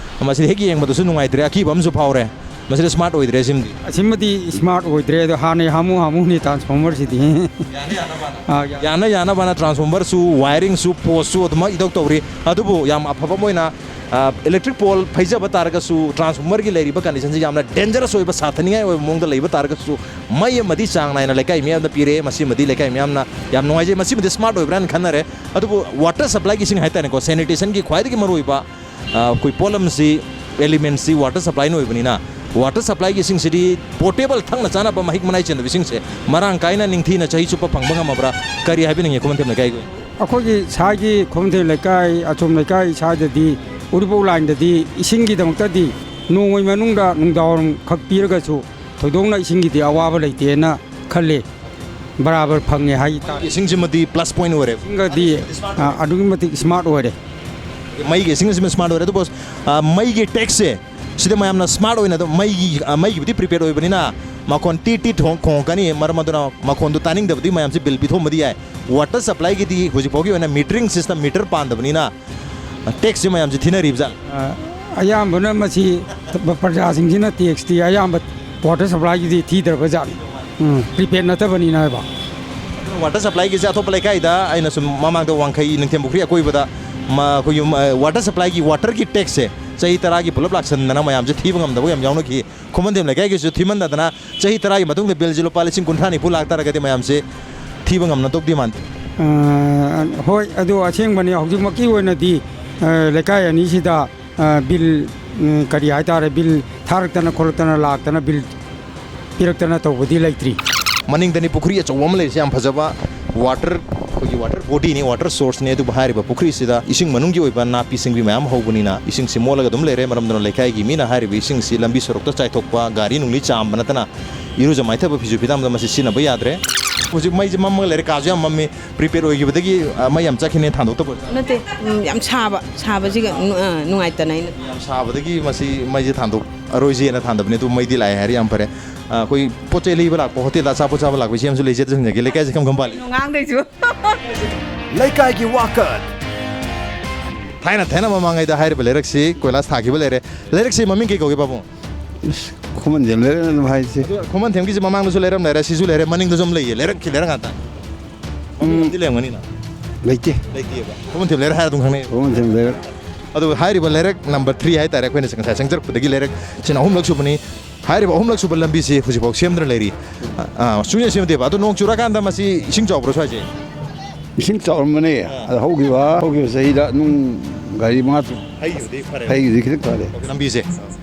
ꯃꯁꯤꯗꯤ ꯍꯦꯛ ꯌꯦꯡꯕꯗꯁꯨ ꯅꯨꯡꯉꯥꯏꯇ꯭ꯔꯦ, ꯑꯀꯤꯕ ꯑꯃꯁꯨ ꯐꯥꯎꯔꯦ꯫ ꯃꯁꯤꯗ ꯁ꯭ꯃꯥꯔꯠ ꯑꯣꯏꯗ꯭ꯔꯦ ꯁꯤꯃꯗꯤ꯫ ꯑꯁꯤꯃꯗꯤ ꯁ꯭ꯃꯥꯔꯠ ꯑꯣꯏꯗ꯭ꯔꯦ, ꯑꯗꯣ ꯍꯥꯟꯅꯩ ꯍꯥꯃꯨ ꯍꯥꯃꯨꯅꯤ ꯇ꯭ꯔꯥꯟꯁꯐꯣꯔꯃꯔꯁꯤꯗꯤ꯫ ꯌꯥꯅ ꯌꯥꯅꯕꯅ꯫ ꯑꯥ, ꯌꯥ- ꯌꯥꯅ ꯌꯥꯅꯕꯅ ꯇ꯭ꯔꯥꯟꯁꯐꯣꯔꯃꯔꯁꯨ, ꯋꯥꯌꯔꯤꯡꯁꯨ, ꯄꯣꯁꯁꯨ ꯑꯗꯨꯃꯛ ꯏꯇꯧ ꯇꯧꯔꯤ꯫ ꯑꯗꯨꯕꯨ ꯌꯥꯝ ꯑꯐꯕ ꯑꯃ ꯑꯣꯏꯅ, ꯑ, ꯏꯂꯦꯛꯇ꯭ꯔꯤꯛ ꯄꯣꯜ ꯐꯩꯖꯕ ꯇꯥꯔꯒꯁꯨ, ꯇ꯭ꯔꯥꯟꯁꯐꯣꯔꯃꯔꯒꯤ ꯂꯩꯔꯤꯕ ꯀꯟꯗꯤꯁꯟꯁꯤ ꯌꯥꯝꯅ ꯗꯦꯟꯖꯔꯁ ꯑꯣꯏꯕ, ꯁꯥꯊꯅꯤꯡꯉꯥꯏ ꯑꯣꯏꯕ ꯃꯑꯣꯡꯗ ꯂꯩꯕ ꯇꯥꯔꯒꯁꯨ, ꯃꯩ ꯑꯃꯗꯤ ꯆꯥꯡ ꯅꯥꯏꯅ ꯂꯩꯀꯥꯏ ꯃꯤꯌꯥꯝꯗ ꯄꯤꯔꯦ꯫ ꯃꯁꯤꯃꯗꯤ ꯂꯩꯀꯥꯏ ꯃꯤꯌꯥꯝꯅ ꯌꯥꯝ ꯅꯨꯡꯉꯥꯏꯖꯩ꯫ ꯃꯁꯤꯃꯗꯤ ꯁ꯭ꯃꯥꯔꯠ ꯑꯣꯏꯕ꯭ꯔꯥ ꯍꯥꯏꯅ ꯈꯟꯅꯔꯦ꯫ ꯑꯗꯨꯕꯨ ꯋꯥꯇꯔ ꯁꯄ꯭ꯂꯥꯏꯒꯤ ꯏꯁꯤꯡ ꯍꯥꯏꯇꯥꯔꯦꯀꯣ, ꯁꯦꯅꯤꯇꯦꯁꯟꯒꯤ ꯈ꯭ꯋꯥꯏꯗꯒꯤ ꯃꯔꯨꯑꯣꯏꯕ, ꯑ, ꯑꯩꯈꯣꯏ ꯄꯣꯠꯂꯝꯁꯤ ꯑꯦꯂꯤꯃꯦꯟꯁꯤ ꯋꯥꯇꯔ ꯁꯄ꯭ꯂꯥꯏꯅ ꯑꯣꯏꯕꯅꯤꯅ, ꯋꯥꯇꯔ ꯁꯄ꯭ꯂꯥꯏꯒꯤ ꯏꯁꯤꯡꯁꯤꯗꯤ ꯄꯣꯔꯇꯦꯕꯜ ꯊꯛꯅ ꯆꯥꯅꯕ ꯃꯍꯤꯛ ꯃꯅꯥꯏ ꯆꯦꯟꯗꯕ ꯏꯁꯤꯡꯁꯦ ꯃꯔꯥꯡ ꯀꯥꯏꯅ ꯅꯤꯡꯊꯤꯅ ꯆꯍꯤ ꯆꯨꯞꯄ ꯐꯪꯕ ꯉꯝꯃꯕ꯭ꯔꯥ? ꯀꯔꯤ ꯍꯥꯏꯕꯤꯅꯤꯡꯉꯤ ꯈꯨꯃꯟꯊꯦꯝ ꯂꯩꯀꯥꯏꯒꯤ ꯑꯣꯏꯅ? ꯑꯩꯈꯣꯏꯒꯤ ꯁ꯭ꯋꯥꯏꯒꯤ ꯈꯨꯃꯟꯊꯦꯝ ꯂꯩꯀꯥꯏ, ꯑꯆꯣꯝ ꯂꯩꯀꯥꯏ ꯁ꯭ꯋꯥꯏꯗꯗꯤ ꯎꯔꯤꯄꯣꯛ ꯂꯥꯏꯟꯗꯗꯤ ꯏꯁꯤꯡꯒꯤꯗꯃꯛꯇꯗꯤ ꯅꯣꯡꯃꯒꯤ ꯃꯅꯨꯡꯗ ꯅꯨꯡꯗꯥꯡꯋꯥꯏꯔꯝ ꯈꯛ ꯄꯤꯔꯒꯁꯨ ꯊꯣꯏꯗꯣꯛꯅ ꯏꯁꯤꯡꯒꯤꯗꯤ ꯑꯋꯥꯕ ꯂꯩꯇꯦꯅ ꯈꯜꯂꯤ꯫ ꯕꯔꯥꯕꯔ ꯐꯪꯉꯦ ꯍꯥꯏꯇꯥꯔꯦ꯫ ꯏꯁꯤꯡꯁꯤꯃꯗꯤ ꯄ꯭ꯂꯁ ꯄꯣꯏꯟ ꯑꯣꯏꯔꯦ꯫ ꯏꯁꯤꯡꯒꯗꯤ, ꯑ, ꯑꯗꯨꯛꯀꯤ ꯃꯇꯤꯛ ꯁ꯭ꯃꯥꯔꯠ ꯑꯣꯏꯔꯦ꯫ ꯃꯩꯒꯤ ꯏꯁꯤꯡꯁꯤꯃ ꯁ꯭ꯃꯥꯔꯠ ꯑꯣꯏꯔꯦ꯫ ꯑꯗꯨꯕꯨ, ꯑ, ꯃꯩꯒꯤ ꯇꯦꯛꯁꯁꯦ ꯁꯤꯗ ꯃꯌꯥꯝꯅ ꯁ꯭ꯃꯥꯔꯠ ꯑꯣꯏꯅ ꯑꯗꯨꯝ ꯃꯩꯒꯤ, ꯑ, ꯃꯩꯒꯤꯕꯨꯗꯤ ꯄ꯭ꯔꯤꯄꯦꯗ ꯑꯣꯏꯕꯅꯤꯅ ꯃꯈꯣꯟ ꯇꯤꯠ ꯇꯤꯠ ꯊꯣꯡ-, ꯈꯣꯡꯉꯛꯀꯅꯤ꯫ ꯃꯔꯝ ꯑꯗꯨꯅ ꯃꯈꯣꯟꯗꯨ ꯇꯥꯅꯤꯡꯗꯕꯗꯤ ꯃꯌꯥꯝꯁꯦ ꯕꯤꯜ ꯄꯤꯊꯣꯛꯑꯝꯕꯗꯤ ꯌꯥꯏ꯫ ꯋꯥꯇꯔ ꯁꯄ꯭ꯂꯥꯏꯒꯤꯗꯤ ꯍꯧꯖꯤꯛ ꯐꯥꯎꯒꯤ ꯑꯣꯏꯅ ꯃꯤꯇꯔꯤꯡ ꯁꯤꯁꯇꯦꯝ, ꯃꯤꯇꯔ ꯄꯥꯟꯗꯕꯅꯤꯅ ꯇꯦꯛꯁꯁꯦ ꯃꯌꯥꯝꯁꯦ ꯊꯤꯅꯔꯤꯕ ꯖꯥꯠꯂ? ꯑ, ꯑꯌꯥꯝꯕꯅ ꯃꯁꯤ ꯄ꯭ꯔꯖꯥꯁꯤꯡꯁꯤꯅ ꯇꯦꯛꯁꯇꯤ ꯑꯌꯥꯝꯕ ꯋꯥꯇꯔ ꯁꯄ꯭ꯂꯥꯏꯒꯤꯗꯤ ꯊꯤꯗ꯭ꯔꯕ ꯖꯥꯠꯅꯤ꯫ ꯎꯝ, ꯄ꯭ꯔꯤꯄꯦꯗ ꯅꯠꯇꯕꯅꯤꯅ ꯍꯥꯏꯕ꯫ ꯋꯥꯇꯔ ꯁꯄ꯭ꯂꯥꯏꯒꯤꯁꯦ ꯑꯇꯣꯞꯄ ꯂꯩꯀꯥꯏꯗ ꯑꯩꯅ ꯁꯨꯝ ꯃꯃꯥꯡꯗ ꯋꯥꯡꯈꯩ ꯅꯤꯡꯊꯦꯝ ꯄꯨꯈ꯭ꯔꯤ ꯑꯀꯣꯏꯕꯗ ꯃ-, ꯑꯩꯈꯣꯏꯒꯤ, ꯑ, ꯋꯥꯇꯔ ꯁꯄ꯭ꯂꯥꯏꯒꯤ ꯋꯥꯇꯔꯒꯤ ꯇꯦꯛꯁꯁꯦ ꯆꯍꯤ ꯇꯔꯥꯒꯤ ꯄꯨꯂꯞ ꯂꯥꯛꯁꯟꯗꯅ ꯃꯌꯥꯝꯁꯦ ꯊꯤꯕ ꯉꯝꯗꯕ ꯌꯥꯝ ꯌꯥꯎꯅꯈꯤ꯫ ꯈꯨꯃꯟꯊꯦꯝ ꯂꯩꯀꯥꯏꯒꯤꯁꯨ ꯊꯤꯃꯟꯗꯗꯅ ꯆꯍꯤ ꯇꯔꯥꯒꯤ ꯃꯇꯨꯡꯗ ꯕꯤꯜꯁꯤ ꯂꯨꯄꯥ ꯂꯤꯁꯤꯡ ꯀꯨꯟꯊ꯭ꯔꯥ ꯅꯤꯐꯨ ꯂꯥꯛꯇꯥꯔꯒꯗꯤ ꯃꯌꯥꯝꯁꯦ ꯊꯤꯕ ꯉꯝꯅꯗꯧꯗꯤ ꯃꯥꯟꯗꯦ꯫ ꯑ, ꯍꯣꯏ, ꯑꯗꯨ ꯑꯁꯦꯡꯕꯅꯤ꯫ ꯍꯧꯖꯤꯛꯃꯛꯀꯤ ꯑꯣꯏꯅꯗꯤ, ꯑ, ꯂꯩꯀꯥꯏ ꯑꯅꯤꯁꯤꯗ, ꯑ, ꯕꯤꯜ, ꯎꯝ, ꯀꯔꯤ ꯍꯥꯏꯇꯥꯔꯦ, ꯕꯤꯜ ꯊꯥꯔꯛꯇꯅ ꯈꯣꯠꯂꯛꯇꯅ ꯂꯥꯛꯇꯅ ꯕꯤꯜ ꯄꯤꯔꯛꯇꯅ ꯇꯧꯕꯗꯤ ꯂꯩꯇ꯭ꯔꯤ꯫ ꯃꯅꯤꯡꯗꯅꯤ ꯄꯨꯈ꯭ꯔꯤ ꯑꯆꯧꯕ ꯑꯃ ꯂꯩꯔꯤꯁꯦ, ꯌꯥꯝ ꯐꯖꯕ ꯋꯥꯇꯔ, ꯑꯩꯈꯣꯏꯒꯤ ꯋꯥꯇꯔ ꯕꯣꯗꯤꯅꯤ, ꯋꯥꯇꯔ ꯁꯣꯔꯁꯅꯤ꯫ ꯑꯗꯨꯕꯨ ꯍꯥꯏꯔꯤꯕ ꯄꯨꯈ꯭ꯔꯤꯁꯤꯗ ꯏꯁꯤꯡ ꯃꯅꯨꯡꯒꯤ ꯑꯣꯏꯕ ꯅꯥꯄꯤ ꯁꯤꯡꯕꯤ ꯃꯌꯥꯝ ꯍꯧꯕꯅꯤꯅ ꯏꯁꯤꯡꯁꯤ ꯃꯣꯠꯂꯒ ꯑꯗꯨꯝ ꯂꯩꯔꯦ꯫ ꯃꯔꯝ ꯑꯗꯨꯅ ꯂꯩꯀꯥꯏꯒꯤ ꯃꯤꯅ ꯍꯥꯏꯔꯤꯕ ꯏꯁꯤꯡꯁꯤ ꯂꯝꯕꯤ ꯁꯣꯔꯣꯛꯇ ꯆꯥꯏꯊꯣꯛꯄ, ꯒꯥꯔꯤ ꯅꯨꯡꯂꯤ ꯆꯥꯝꯕ ꯅꯠꯇꯅ ꯏꯔꯨꯖ ꯃꯥꯏꯊꯕ, ꯐꯤꯁꯨ ꯐꯤꯗꯥꯝꯗ ꯃꯁꯤ ꯁꯤꯖꯤꯟꯅꯕ ꯌꯥꯗ꯭ꯔꯦ꯫ ꯍꯧꯖꯤꯛ ꯃꯩꯁꯦ ꯃꯝꯃꯒ ꯂꯩꯔꯦ, ꯀꯥꯁꯨ ꯌꯥꯝ ꯃꯝꯃꯤ꯫ ꯄ꯭ꯔꯤꯄꯦꯗ ꯑꯣꯏꯈꯤꯕꯗꯒꯤ, ꯑ, ꯃꯩ ꯌꯥꯝ ꯆꯠꯈꯤꯅꯦ, ꯊꯥꯟꯗꯣꯛꯇꯕ ꯑꯣꯏꯔꯖꯥꯠꯂ? ꯅꯠꯇꯦ, ꯎꯝ, ꯌꯥꯝ ꯁꯥꯕ, ꯁꯥꯕꯁꯤꯒ ꯅꯨ-, ꯑ, ꯅꯨꯡꯉꯥꯏꯇꯅ ꯑꯩꯅ꯫ ꯌꯥꯝ ꯁꯥꯕꯗꯒꯤ ꯃꯁꯤ ꯃꯩꯁꯦ ꯊꯥꯟꯗꯣꯛꯑꯔꯣꯏꯁꯦꯅ ꯊꯥꯟꯗꯕꯅꯦ, ꯑꯗꯨ ꯃꯩꯗꯤ ꯂꯥꯛꯑꯦ ꯍꯥꯏꯔꯦ, ꯌꯥꯝ ꯐꯔꯦ꯫ ꯑ, ꯑꯩꯈꯣꯏ ꯄꯣꯠ ꯆꯩ ꯂꯩꯕ ꯂꯥꯛꯄ, ꯍꯣꯇꯦꯜꯗ ꯑꯆꯥꯄꯣꯠ ꯆꯥꯕ ꯂꯥꯛꯄ ꯏꯆꯦ ꯑꯃꯁꯨ ꯂꯩ, ꯏꯆꯦꯗꯁꯨ ꯍꯪꯖꯒꯦ, ꯂꯩꯀꯥꯏꯁꯦ ꯀꯔꯝ ꯀꯔꯝ ꯄꯥꯜꯂꯤ? ꯉꯥꯡꯗꯣꯏꯁꯨ꯫ ꯂꯩꯀꯥꯏꯒꯤ ꯋꯥꯀꯠ꯫ ꯊꯥꯏꯅ, ꯊꯥꯏꯅ ꯃꯃꯥꯡꯉꯩꯗ ꯍꯥꯏꯔꯤꯕ ꯂꯩꯔꯛꯁꯤ ꯀꯣꯏꯂꯥꯁ ꯊꯥꯈꯤꯕ ꯂꯩꯔꯦ꯫ ꯂꯩꯔꯛꯁꯤ ꯃꯃꯤꯡ ꯀꯩ ꯀꯧꯒꯦ, ꯄꯥꯕꯨꯡ? ꯈꯨꯃꯟꯊꯦꯝ ꯂꯩꯔꯛ ꯑꯗꯨꯝ ꯍꯥꯏꯁꯦ꯫ ꯑꯗꯨ ꯈꯨꯃꯟꯊꯦꯝꯒꯤꯁꯦ ꯃꯃꯥꯡꯗꯁꯨ ꯂꯩꯔꯝ ꯂꯩꯔꯦ, ꯁꯤꯁꯨ ꯂꯩꯔꯦ, ꯃꯅꯤꯡꯗꯁꯨ ꯑꯃ ꯂꯩꯌꯦ, ꯂꯩꯔꯛꯀꯤ ꯂꯩꯔꯛ ꯉꯥꯛꯇ꯫ ꯃꯃꯤꯡ ꯎꯝ꯫ ꯑꯃꯗꯤ ꯂꯩꯔꯝꯒꯅꯤꯅ? ꯂꯩꯇꯦ꯫ ꯂꯩꯇꯦꯕ꯫ ꯈꯨꯃꯟꯊꯦꯝ ꯂꯩꯔꯛ ꯍꯥꯏꯔ ꯑꯗꯨꯝ ꯈꯪꯅꯩ꯫ ꯈꯨꯃꯟꯊꯦꯝ ꯂꯩꯔꯛ꯫ ꯑꯗꯨ ꯍꯥꯏꯔꯤꯕ ꯂꯩꯔꯛ ꯅꯝꯕꯔ ꯊ꯭ꯔꯤ ꯍꯥꯏꯇꯥꯔꯦ, ꯑꯩꯈꯣꯏꯅ ꯉꯁꯥꯏ ꯆꯪꯖꯔꯛꯄꯗꯒꯤ ꯂꯩꯔꯛꯁꯤꯅ ꯑꯍꯨꯝꯂꯛ ꯁꯨꯕꯅꯤ꯫ ꯍꯥꯏꯔꯤꯕ ꯑꯍꯨꯝꯂꯛ ꯁꯨꯕ ꯂꯝꯕꯤꯁꯤ ꯍꯧꯖꯤꯛꯐꯥꯎ ꯁꯦꯝꯗꯨꯅ ꯂꯩꯔꯤ꯫ ꯑꯥ, ꯁꯨꯡꯁꯦꯝ ꯁꯦꯝꯗꯦꯕ꯫ ꯑꯗꯣ ꯅꯣꯡ ꯆꯨꯔꯀꯥꯟꯗ ꯃꯁꯤ ꯏꯁꯤꯡ ꯆꯥꯎꯕ꯭ꯔꯣ ꯁ꯭ꯋꯥꯏꯁꯦ? ꯏꯁꯤꯡ ꯆꯥꯎꯔꯝꯕꯅꯦ꯫ ꯑꯥ꯫ ꯑꯗꯣ ꯍꯧꯈꯤꯕ, ꯍꯧꯈꯤꯕ ꯆꯍꯤꯗ ꯅꯨꯡ ꯒꯥꯔꯤ ꯃꯉꯥ ꯇꯣꯡ-, ꯍꯩꯕꯗꯤ ꯐꯔꯦ꯫ ꯍꯩꯕꯗꯤ ꯈꯤꯇꯪ ꯐꯔꯦ꯫ ꯂꯝꯕꯤꯁꯦ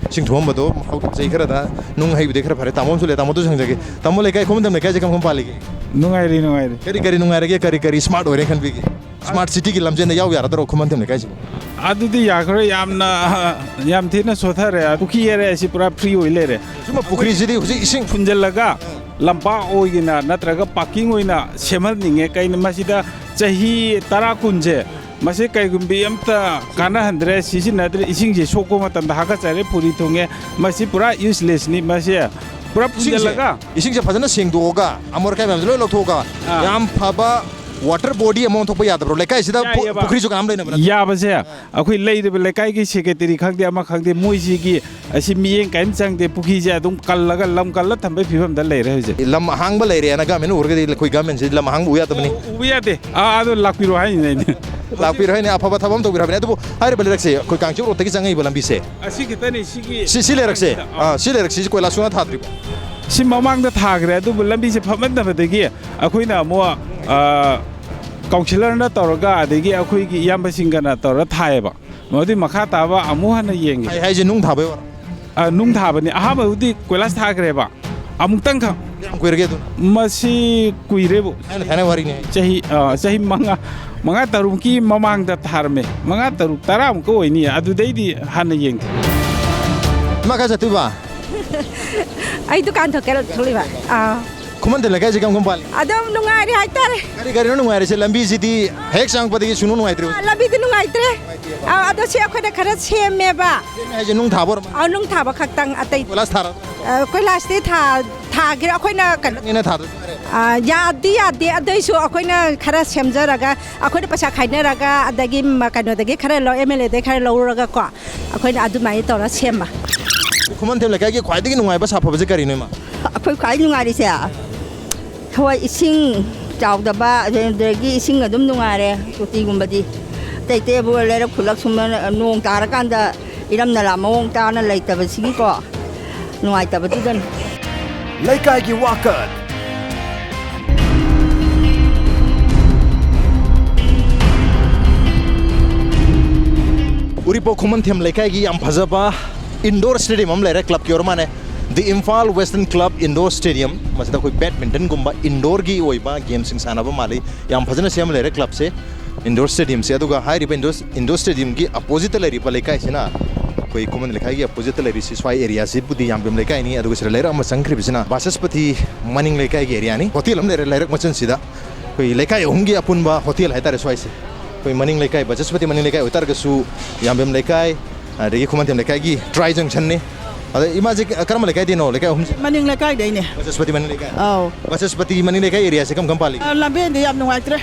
ꯏꯁꯤꯡ ꯊꯨꯝꯃꯝꯕꯗꯣ ꯍꯧꯈꯤꯕ ꯆꯍꯤ ꯈꯔꯗ ꯅꯨꯡ ꯍꯩꯕꯗꯤ ꯈꯔ ꯐꯔꯦ꯫ ꯇꯥꯃꯣ ꯑꯃꯁꯨ ꯂꯩ, ꯇꯥꯃꯣꯗꯁꯨ ꯍꯪꯖꯒꯦ꯫ ꯇꯥꯃꯣ, ꯂꯩꯀꯥꯏ, ꯈꯨꯃꯟꯊꯦꯝ ꯂꯩꯀꯥꯏꯁꯦ ꯀꯔꯝ ꯀꯔꯝ ꯄꯥꯜꯂꯤꯒꯦ? ꯅꯨꯡꯉꯥꯏꯔꯤ, ꯅꯨꯡꯉꯥꯏꯔꯤ꯫ ꯀꯔꯤ ꯀꯔꯤ ꯅꯨꯡꯉꯥꯏꯔꯒꯦ? ꯀꯔꯤ ꯀꯔꯤ ꯁ꯭ꯃꯥꯔꯠ ꯑꯣꯏꯔꯦ ꯈꯟꯕꯤꯒꯦ? ꯁ꯭ꯃꯥꯔꯠ ꯁꯤꯇꯤꯒꯤ ꯂꯝꯖꯦꯟꯗ ꯌꯥꯎ ꯌꯥꯔꯗ꯭ꯔꯣ ꯈꯨꯃꯟꯊꯦꯝ ꯂꯩꯀꯥꯏꯁꯤꯕꯨ? ꯑꯗꯨꯗꯤ ꯌꯥꯈ꯭ꯔꯣꯏ, ꯌꯥꯝꯅ, ꯌꯥꯝ ꯊꯤꯅ ꯁꯣꯊꯔꯦ꯫ ꯄꯨꯈ꯭ꯔꯤ ꯑꯦꯔꯤꯌꯥꯁꯤ ꯄꯨꯔꯥ ꯐ꯭ꯔꯤ ꯑꯣꯏ ꯂꯩꯔꯦ꯫ ꯁꯨꯝꯕ ꯄꯨꯈ꯭ꯔꯤꯁꯤꯗꯤ ꯍꯧꯖꯤꯛ ꯏꯁꯤꯡ ꯐꯨꯟꯖꯜꯂꯒ ꯂꯝꯄꯥꯛ ꯑꯣꯏꯒꯤꯅ ꯅꯠꯇ꯭ꯔꯒ ꯄꯥꯔꯀꯤꯡ ꯑꯣꯏꯅ ꯁꯦꯝꯍꯟꯅꯤꯡꯉꯦ꯫ ꯀꯩꯅꯣ, ꯃꯁꯤꯗ ꯆꯍꯤ ꯇꯔꯥ ꯀꯨꯟꯁꯦ ꯃꯁꯤ ꯀꯩꯒꯨꯝꯕꯤ ꯑꯝꯇ ꯀꯥꯟꯅꯍꯟꯗ꯭ꯔꯦ, ꯁꯤꯖꯤꯟꯅꯗ꯭ꯔꯦ, ꯏꯁꯤꯡꯁꯦ ꯁꯣꯛꯄ ꯃꯇꯝꯗ ꯍꯥꯀꯠꯆꯔꯦ, ꯐꯨꯔꯤ ꯊꯨꯡꯉꯦ, ꯃꯁꯤ ꯄꯨꯔꯥ ꯌꯨꯁꯂꯦꯁꯅꯤ꯫ ꯃꯁꯤ ꯄꯨꯔꯥ ꯏꯁꯤꯡꯁꯦ, ꯐꯨꯟꯖꯜꯂꯒ ꯏꯁꯤꯡꯁꯦ ꯐꯖꯅ ꯁꯦꯡꯗꯣꯛꯑꯒ ꯑꯃꯣꯠ ꯑꯀꯥꯏ ꯃꯌꯥꯝꯁꯦ ꯂꯣꯏ ꯂꯧꯊꯣꯛꯑꯒ ꯑꯥ꯫ ꯌꯥꯝ ꯐꯕ ꯋꯥꯇꯔ ꯕꯣꯗꯤ ꯑꯃ ꯑꯣꯟꯊꯣꯛꯄ ꯌꯥꯗꯕ꯭ꯔꯣ? ꯂꯩꯀꯥꯏꯁꯤꯗ ꯄꯨ-, ꯌꯥꯏꯌꯦꯕ꯫ ꯄꯨꯈ꯭ꯔꯤꯁꯨ ꯀꯅꯥꯝ ꯂꯩꯅꯕ ꯅꯠꯇꯦ꯫ ꯌꯥꯕꯁꯦ ꯑꯩꯈꯣꯏ ꯂꯩꯔꯤꯕ ꯂꯩꯀꯥꯏꯒꯤ ꯁꯦꯀ꯭ꯔꯦꯇꯔꯤ ꯈꯪꯗꯦ, ꯑꯃ ꯈꯪꯗꯦ, ꯃꯣꯏꯁꯤꯒꯤ ꯑꯁꯤ ꯃꯤꯠꯌꯦꯡ ꯀꯔꯤꯝ ꯆꯪꯗꯦ꯫ ꯄꯨꯈ꯭ꯔꯤꯁꯦ ꯑꯗꯨꯝ ꯀꯜꯂꯒ, ꯂꯝ ꯀꯜꯂ ꯊꯝꯕꯩ ꯐꯤꯕꯝꯗ ꯂꯩꯔꯦ ꯍꯧꯖꯤꯛ꯫ ꯂꯝ ꯑꯍꯥꯡꯕ ꯂꯩꯔꯦꯅ ꯒꯃꯦꯟꯅ ꯎꯔꯒꯗꯤ ꯑꯩꯈꯣꯏ ꯒꯃꯦꯟꯁꯤ ꯂꯝ ꯑꯍꯥꯡꯕ ꯎ ꯌꯥꯗꯕꯅꯤ꯫ ꯎ-, ꯎꯕ ꯌꯥꯗꯦ꯫ ꯑꯥ, ꯑꯗꯨ ꯂꯥꯛꯄꯤꯔꯣ ꯍꯥꯏꯅꯤꯅꯦ ꯑꯩꯗꯤ꯫ ꯂꯥꯛꯄꯤꯔꯣ ꯍꯥꯏꯅꯦ, ꯑꯐꯕ ꯊꯕꯛ ꯑꯃ ꯇꯧꯕꯤꯔꯣ ꯍꯥꯏꯕꯅꯤ꯫ ꯑꯗꯨꯕꯨ ꯍꯥꯏꯔꯤꯕ ꯂꯩꯔꯛꯁꯦ ꯑꯩꯈꯣꯏ ꯀꯥꯡꯆꯤꯡ ꯔꯣꯗꯇꯒꯤ ꯆꯪꯉꯛꯏꯕ ꯂꯝꯕꯤꯁꯦ꯫ ꯑꯁꯤ ꯈꯤꯇꯅꯤ, ꯁꯤꯒꯤ ꯁꯤ, ꯁꯤ ꯂꯩꯔꯛꯁꯦ꯫ ꯑꯥ꯫ ꯑꯥ, ꯁꯤ ꯂꯩꯔꯛꯁꯤꯁꯨ ꯀꯣꯏꯂꯥꯁ ꯁꯨꯡꯊꯥ ꯊꯥꯗ꯭ꯔꯤꯕꯣ? ꯁꯤ ꯃꯃꯥꯡꯗ ꯊꯥꯈ꯭ꯔꯦ, ꯑꯗꯨꯕꯨ ꯂꯝꯕꯤꯁꯦ ꯐꯃꯟꯗꯕꯗꯒꯤ ꯑꯩꯈꯣꯏꯅ ꯑꯃꯨꯛ, ꯑꯥ, ꯀꯥꯎꯟꯁꯤꯂꯔꯅ ꯇꯧꯔꯒ, ꯑꯗꯒꯤ ꯑꯩꯈꯣꯏꯒꯤ ꯏꯌꯥꯝꯕꯁꯤꯡꯒꯅ ꯇꯧꯔꯒ ꯊꯥꯏꯌꯦꯕ꯫ ꯃꯗꯨꯏ ꯃꯈꯥ ꯇꯥꯕ ꯑꯃꯨꯛ ꯍꯟꯅ ꯌꯦꯡꯒꯦ꯫ ꯍꯥꯏ-, ꯍꯥꯏꯁꯦ ꯅꯨꯡ ꯊꯥꯕꯩ ꯑꯣꯏꯔꯣ? ꯑ, ꯅꯨꯡ ꯊꯥꯕꯅꯤ꯫ ꯑꯍꯥꯟꯕꯕꯨꯗꯤ ꯀꯣꯏꯂꯥꯁ ꯊꯥꯈ꯭ꯔꯦꯕ꯫ ꯑꯃꯨꯛꯇꯪꯈꯛ꯫ ꯀꯌꯥꯝ ꯀꯨꯏꯔꯒꯦ ꯑꯗꯨ? ꯃꯁꯤ ꯀꯨꯏꯔꯦꯕꯨ꯫ ꯊꯥꯏꯅ, ꯊꯥꯏꯅ ꯋꯥꯔꯤꯅꯦ꯫ ꯆꯍꯤ, ꯑ, ꯆꯍꯤ ꯃꯉꯥ, ꯃꯉꯥ ꯇꯔꯨꯛꯀꯤ ꯃꯃꯥꯡꯗ ꯊꯥꯔꯝꯃꯦ꯫ ꯃꯉꯥ, ꯇꯔꯨꯛ, ꯇꯔꯥꯃꯨꯛꯀ ꯑꯣꯏꯅꯤ꯫ ꯑꯗꯨꯗꯩꯗꯤ ꯍꯥꯟꯅ ꯌꯦꯡꯗꯦ꯫ ꯏꯃꯥ, ꯀꯥꯏ ꯆꯠꯇꯣꯏꯕ? ꯑꯩ ꯗꯨꯀꯥꯟ ꯊꯣꯛꯀꯦ ꯊꯣꯛꯂꯤꯕ꯫ ꯑꯥ꯫ ꯈꯨꯃꯟꯊꯦꯝ ꯂꯩꯀꯥꯏꯁꯦ ꯀꯔꯝ ꯀꯔꯝ ꯄꯥꯜꯂꯤ? ꯑꯗꯨꯝ ꯅꯨꯡꯉꯥꯏꯔꯤ ꯍꯥꯏꯇꯥꯔꯦ꯫ ꯀꯔꯤ ꯀꯔꯤꯅꯣ ꯅꯨꯡꯉꯥꯏꯔꯤꯁꯦ? ꯂꯝꯕꯤꯁꯤꯗꯤ ꯍꯦꯛ ꯆꯪꯉꯛꯄꯗꯒꯤ ꯁꯨꯡꯅꯨꯡ ꯅꯨꯡꯉꯥꯏꯇ꯭ꯔꯦ꯫ ꯑꯥ, ꯂꯝꯕꯤꯗꯤ ꯅꯨꯡꯉꯥꯏꯇ꯭ꯔꯦ꯫ ꯑꯥ, ꯑꯗꯣ ꯁꯤ ꯑꯩꯈꯣꯏꯅ ꯈꯔ ꯁꯦꯝꯃꯦꯕ꯫ ꯁꯦꯝꯃꯦ ꯍꯥꯏꯁꯦ ꯅꯨꯡ ꯊꯥꯕ ꯑꯣꯏꯔꯝꯃꯅꯤ? ꯑꯥ, ꯅꯨꯡ ꯊꯥꯕ ꯈꯛꯇꯪ, ꯑꯇꯩ꯫ ꯀꯣꯏꯂꯥꯁ ꯊꯥꯔ? ꯑꯥ, ꯀꯣꯏꯂꯥꯁꯇꯤ ꯊꯥ-, ꯊꯥꯒꯤꯔ ꯑꯩꯈꯣꯏꯅ ꯀꯩꯅꯣ, ꯅꯪꯒꯤꯅ ꯊꯥꯗꯣꯏ ꯇꯥꯔꯦ꯫ ꯑꯥ, ꯌꯥꯗꯤ ꯌꯥꯗꯦ, ꯑꯗꯨꯏꯁꯨ ꯑꯩꯈꯣꯏꯅ ꯈꯔ ꯁꯦꯝꯖꯔꯒ, ꯑꯩꯈꯣꯏꯅ ꯄꯩꯁꯥ ꯈꯥꯏꯅꯔꯒ, ꯑꯗꯒꯤ ꯃ-, ꯀꯩꯅꯣꯗꯒꯤ ꯈꯔ ꯂꯧ, ꯑꯦꯝ ꯑꯦꯜ ꯑꯦꯗꯒꯤ ꯈꯔ ꯂꯧꯔꯒꯀꯣ, ꯑꯩꯈꯣꯏꯅ ꯑꯗꯨꯃꯥꯏꯅ ꯇꯧꯔ ꯁꯦꯝꯕ꯫ ꯈꯨꯃꯟꯊꯦꯝ ꯂꯩꯀꯥꯏꯒꯤ ꯈ꯭ꯋꯥꯏꯗꯒꯤ ꯅꯨꯡꯉꯥꯏꯕ ꯁꯥꯐꯕꯁꯦ ꯀꯔꯤꯅꯣ, ꯏꯃꯥ? ꯑꯩꯈꯣꯏ ꯈ꯭ꯋꯥꯏ ꯅꯨꯡꯉꯥꯏꯔꯤꯁꯦ, ꯍꯣꯏ, ꯏꯁꯤꯡ ꯆꯥꯎꯗꯕ, ꯑꯗꯒꯤ ꯏꯁꯤꯡ ꯑꯗꯨꯝ ꯅꯨꯡꯉꯥꯏꯔꯦ, ꯇꯣꯇꯤꯒꯨꯝꯕꯗꯤ꯫ ꯑꯇꯩ ꯑꯇꯩꯕꯨ ꯂꯩꯔꯛ ꯈꯨꯜꯂꯛ ꯁꯨꯝꯕ ꯅꯣꯡ ꯇꯥꯔꯀꯥꯟꯗ ꯏꯔꯝ ꯅꯂꯥ ꯃꯑꯣꯡ ꯇꯥꯅ ꯂꯩꯇꯕꯁꯤꯒꯤꯀꯣ, ꯅꯨꯡꯉꯥꯏꯇꯕꯗꯨꯗꯅꯤ꯫ ꯂꯩꯀꯥꯏꯒꯤ ꯋꯥꯀꯠ꯫ ꯄꯣ ꯈꯨꯃꯟꯊꯦꯝ ꯂꯩꯀꯥꯏꯒꯤ ꯌꯥꯝ ꯐꯖꯕ indoor stadium ꯑꯃ ꯂꯩꯔꯦ, clubꯀꯤ ꯑꯣꯏꯔ ꯃꯥꯜꯂꯦ꯫ The Imphal Western Club Indoor Stadium꯫ ꯃꯁꯤꯗ ꯑꯩꯈꯣꯏ badmintonꯒꯨꯝꯕ indoorꯒꯤ ꯑꯣꯏꯕ gameꯁꯤꯡ ꯁꯥꯟꯅꯕ ꯃꯥꯜꯂꯤ꯫ ꯌꯥꯝ ꯐꯖꯅ ꯁꯦꯝꯃ ꯂꯩꯔꯦ clubꯁꯦ, indoor stadiumꯁꯦ꯫ ꯑꯗꯨꯒ ꯍꯥꯏꯔꯤꯕ indoor, indoor stadiumꯒꯤ oppositeꯇ ꯂꯩꯔꯤꯕ ꯂꯩꯀꯥꯏꯁꯤꯅ, ꯑꯩꯈꯣꯏ ꯈꯨꯃꯟ ꯂꯩꯀꯥꯏꯒꯤ oppositeꯇ ꯂꯩꯔꯤꯁꯤ, ꯁ꯭ꯋꯥꯏ areaꯁꯤꯕꯨꯗꯤ ꯌꯥꯝꯕꯦꯝ ꯂꯩꯀꯥꯏꯅꯤ꯫ ꯑꯗꯨꯒ ꯁꯤꯗ ꯂꯩꯔꯛ ꯑꯃ ꯆꯪꯈ꯭ꯔꯤꯕꯁꯤꯅ ꯕꯥꯆꯁꯄꯇꯤ ꯃꯅꯤꯡ ꯂꯩꯀꯥꯏꯒꯤ areaꯅꯤ꯫ Hotel ꯑꯃ ꯂꯩꯔꯦ ꯂꯩꯔꯛ ꯃꯆꯤꯟꯁꯤꯗ꯫ ꯑꯩꯈꯣꯏ ꯂꯩꯀꯥꯏ ꯑꯍꯨꯝꯒꯤ ꯑꯄꯨꯟꯕ hotel ꯍꯥꯏꯇꯥꯔꯦ ꯁ꯭ꯋꯥꯏꯁꯦ꯫ ꯑꯩꯈꯣꯏ ꯃꯅꯤꯡ ꯂꯩꯀꯥꯏ, ꯕꯥꯆꯁꯄꯇꯤ ꯃꯅꯤꯡ ꯂꯩꯀꯥꯏ ꯑꯣꯏꯇꯥꯔꯒꯁꯨ, ꯌꯥꯝꯕꯦꯝ ꯂꯩꯀꯥꯏ, ꯑꯗꯒꯤ ꯈꯨꯃꯟꯊꯦꯝ ꯂꯩꯀꯥꯏꯒꯤ tri junctionꯅꯤ꯫ ꯑꯗ ꯏꯃꯥꯁꯦ ꯀꯔꯝꯕ ꯂꯩꯀꯥꯏꯗꯩꯅꯣ? ꯂꯩꯀꯥꯏ ꯑꯍꯨꯝꯁꯦ? ꯃꯅꯤꯡ ꯂꯩꯀꯥꯏꯗꯩꯅꯦ꯫ ꯕꯥꯆꯁꯄꯇꯤ ꯃꯅꯤꯡ ꯂꯩꯀꯥꯏ? ꯑꯧ꯫ ꯕꯥꯆꯁꯄꯇꯤ ꯃꯅꯤꯡ ꯂꯩꯀꯥꯏ areaꯁꯦ ꯀꯔꯝ ꯀꯔꯝ ꯄꯥꯜꯂꯤꯒꯦ? ꯑ, ꯂꯝꯕꯦꯟꯗꯤ ꯌꯥꯝ ꯅꯨꯡꯉꯥꯏꯇ꯭ꯔꯦ꯫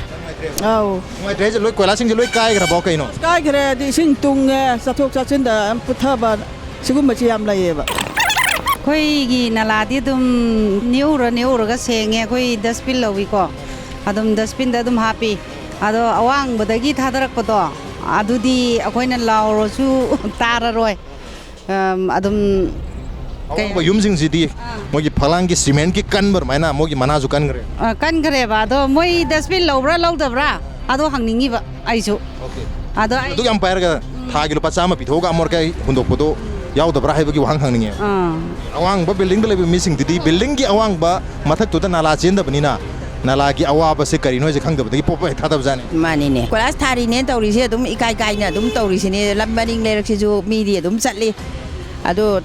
ꯑꯧ꯫ ꯅꯨꯡꯉꯥꯏꯇ꯭ꯔꯦ ꯍꯥꯏꯁꯦ, ꯂꯣꯏ ꯀꯣꯏꯂꯥꯁꯁꯤꯡꯁꯦ ꯂꯣꯏ ꯀꯥꯏꯈ꯭ꯔꯕꯣ ꯀꯩꯅꯣ? ꯀꯥꯏꯈ꯭ꯔꯦ, ꯑꯗꯨ ꯏꯁꯤꯡ ꯇꯨꯡꯉꯦ, ꯆꯠꯊꯣꯛ ꯆꯠꯁꯤꯟꯗ ꯌꯥꯝ ꯄꯨꯊꯕ, ꯁꯤꯒꯨꯝꯕꯁꯤ ꯌꯥꯝ ꯂꯩꯌꯦꯕ꯫ ꯑꯩꯈꯣꯏꯒꯤ ꯅꯂꯥꯗꯤ ꯑꯗꯨꯝ ꯅꯦꯛꯎꯔ ꯅꯦꯛꯎꯔꯒ ꯁꯦꯡꯉꯦ꯫ ꯑꯩꯈꯣꯏ dustbin ꯂꯧꯏꯀꯣ, ꯑꯗꯨꯝ dustbinꯗ ꯑꯗꯨꯝ ꯍꯥꯞꯄꯤ꯫ ꯑꯗꯣ ꯑꯋꯥꯡꯕꯗꯒꯤ ꯊꯥꯗꯔꯛꯄꯗꯣ, ꯑꯗꯨꯗꯤ ꯑꯩꯈꯣꯏꯅ ꯂꯥꯎꯔꯁꯨ ꯇꯥꯔꯔꯣꯏ꯫ ꯑꯝ, ꯑꯗꯨꯝ ꯀꯩ ꯑꯋꯥꯡꯕ ꯌꯨꯝꯁꯤꯡꯁꯤꯗꯤ ꯑꯥ꯫ ꯃꯣꯏꯒꯤ ꯐꯛꯂꯥꯡꯒꯤ cementꯀꯤ ꯀꯟꯕ ꯑꯗꯨꯃꯥꯏꯅ ꯃꯣꯏꯒꯤ ꯃꯅꯥꯁꯨ ꯀꯟꯈ꯭ꯔꯦ꯫ ꯑ, ꯀꯟꯈ꯭ꯔꯦꯕ꯫ ꯑꯗꯣ ꯃꯣꯏ dustbin ꯂꯧꯕ꯭ꯔꯥ ꯂꯧꯗꯕ꯭ꯔꯥ? ꯑꯗꯣ ꯍꯪꯅꯤꯡꯉꯤꯕ ꯑꯩꯁꯨ꯫ Okay꯫ ꯑꯗꯣ ꯑꯩ ꯑꯗꯨꯛ ꯌꯥꯝ ꯄꯥꯏꯔꯒ ꯊꯥꯒꯤ ꯂꯨꯄꯥ ꯆꯥꯝꯃ ꯄꯤꯊꯣꯛꯑꯒ ꯑꯃꯣꯠ ꯑꯀꯥꯏ ꯍꯨꯟꯗꯣꯛꯄꯗꯣ ꯌꯥꯎꯗꯕ꯭ꯔꯥ ꯍꯥꯏꯕꯒꯤ ꯋꯥꯍꯪ ꯍꯪꯅꯤꯡꯉꯦ꯫ ꯑꯥ꯫ ꯑꯋꯥꯡꯕ buildingꯗ ꯂꯩꯕ ꯃꯤꯁꯤꯡꯗꯨꯗꯤ buildingꯒꯤ ꯑꯋꯥꯡꯕ ꯃꯊꯛꯇꯨꯗ ꯅꯥꯂꯥ ꯆꯦꯟꯗꯕꯅꯤꯅ, ꯅꯥꯂꯥꯒꯤ ꯑꯋꯥꯕꯁꯦ ꯀꯔꯤꯅꯣ ꯍꯥꯏꯁꯦ ꯈꯪꯗꯕꯗꯒꯤ ꯄꯣꯞꯄ ꯍꯦꯛ ꯊꯥꯗꯕꯖꯥꯠꯅꯤ꯫ ꯃꯥꯅꯤꯅꯦ, ꯀꯣꯏꯂꯥꯁ ꯊꯥꯔꯤꯅꯦꯅ ꯇꯧꯔꯤꯁꯦ ꯑꯗꯨꯝ ꯏꯀꯥꯏ ꯀꯥꯏꯅ ꯑꯗꯨꯝ ꯇꯧꯔꯤꯁꯤꯅꯦ꯫ ꯂꯝ ꯃꯅꯤꯡ ꯂꯩꯔꯛꯁꯤꯁꯨ ꯃꯤꯗꯤ ꯑꯗꯨꯝ ꯆꯠꯂꯤ꯫ ꯑꯗꯣ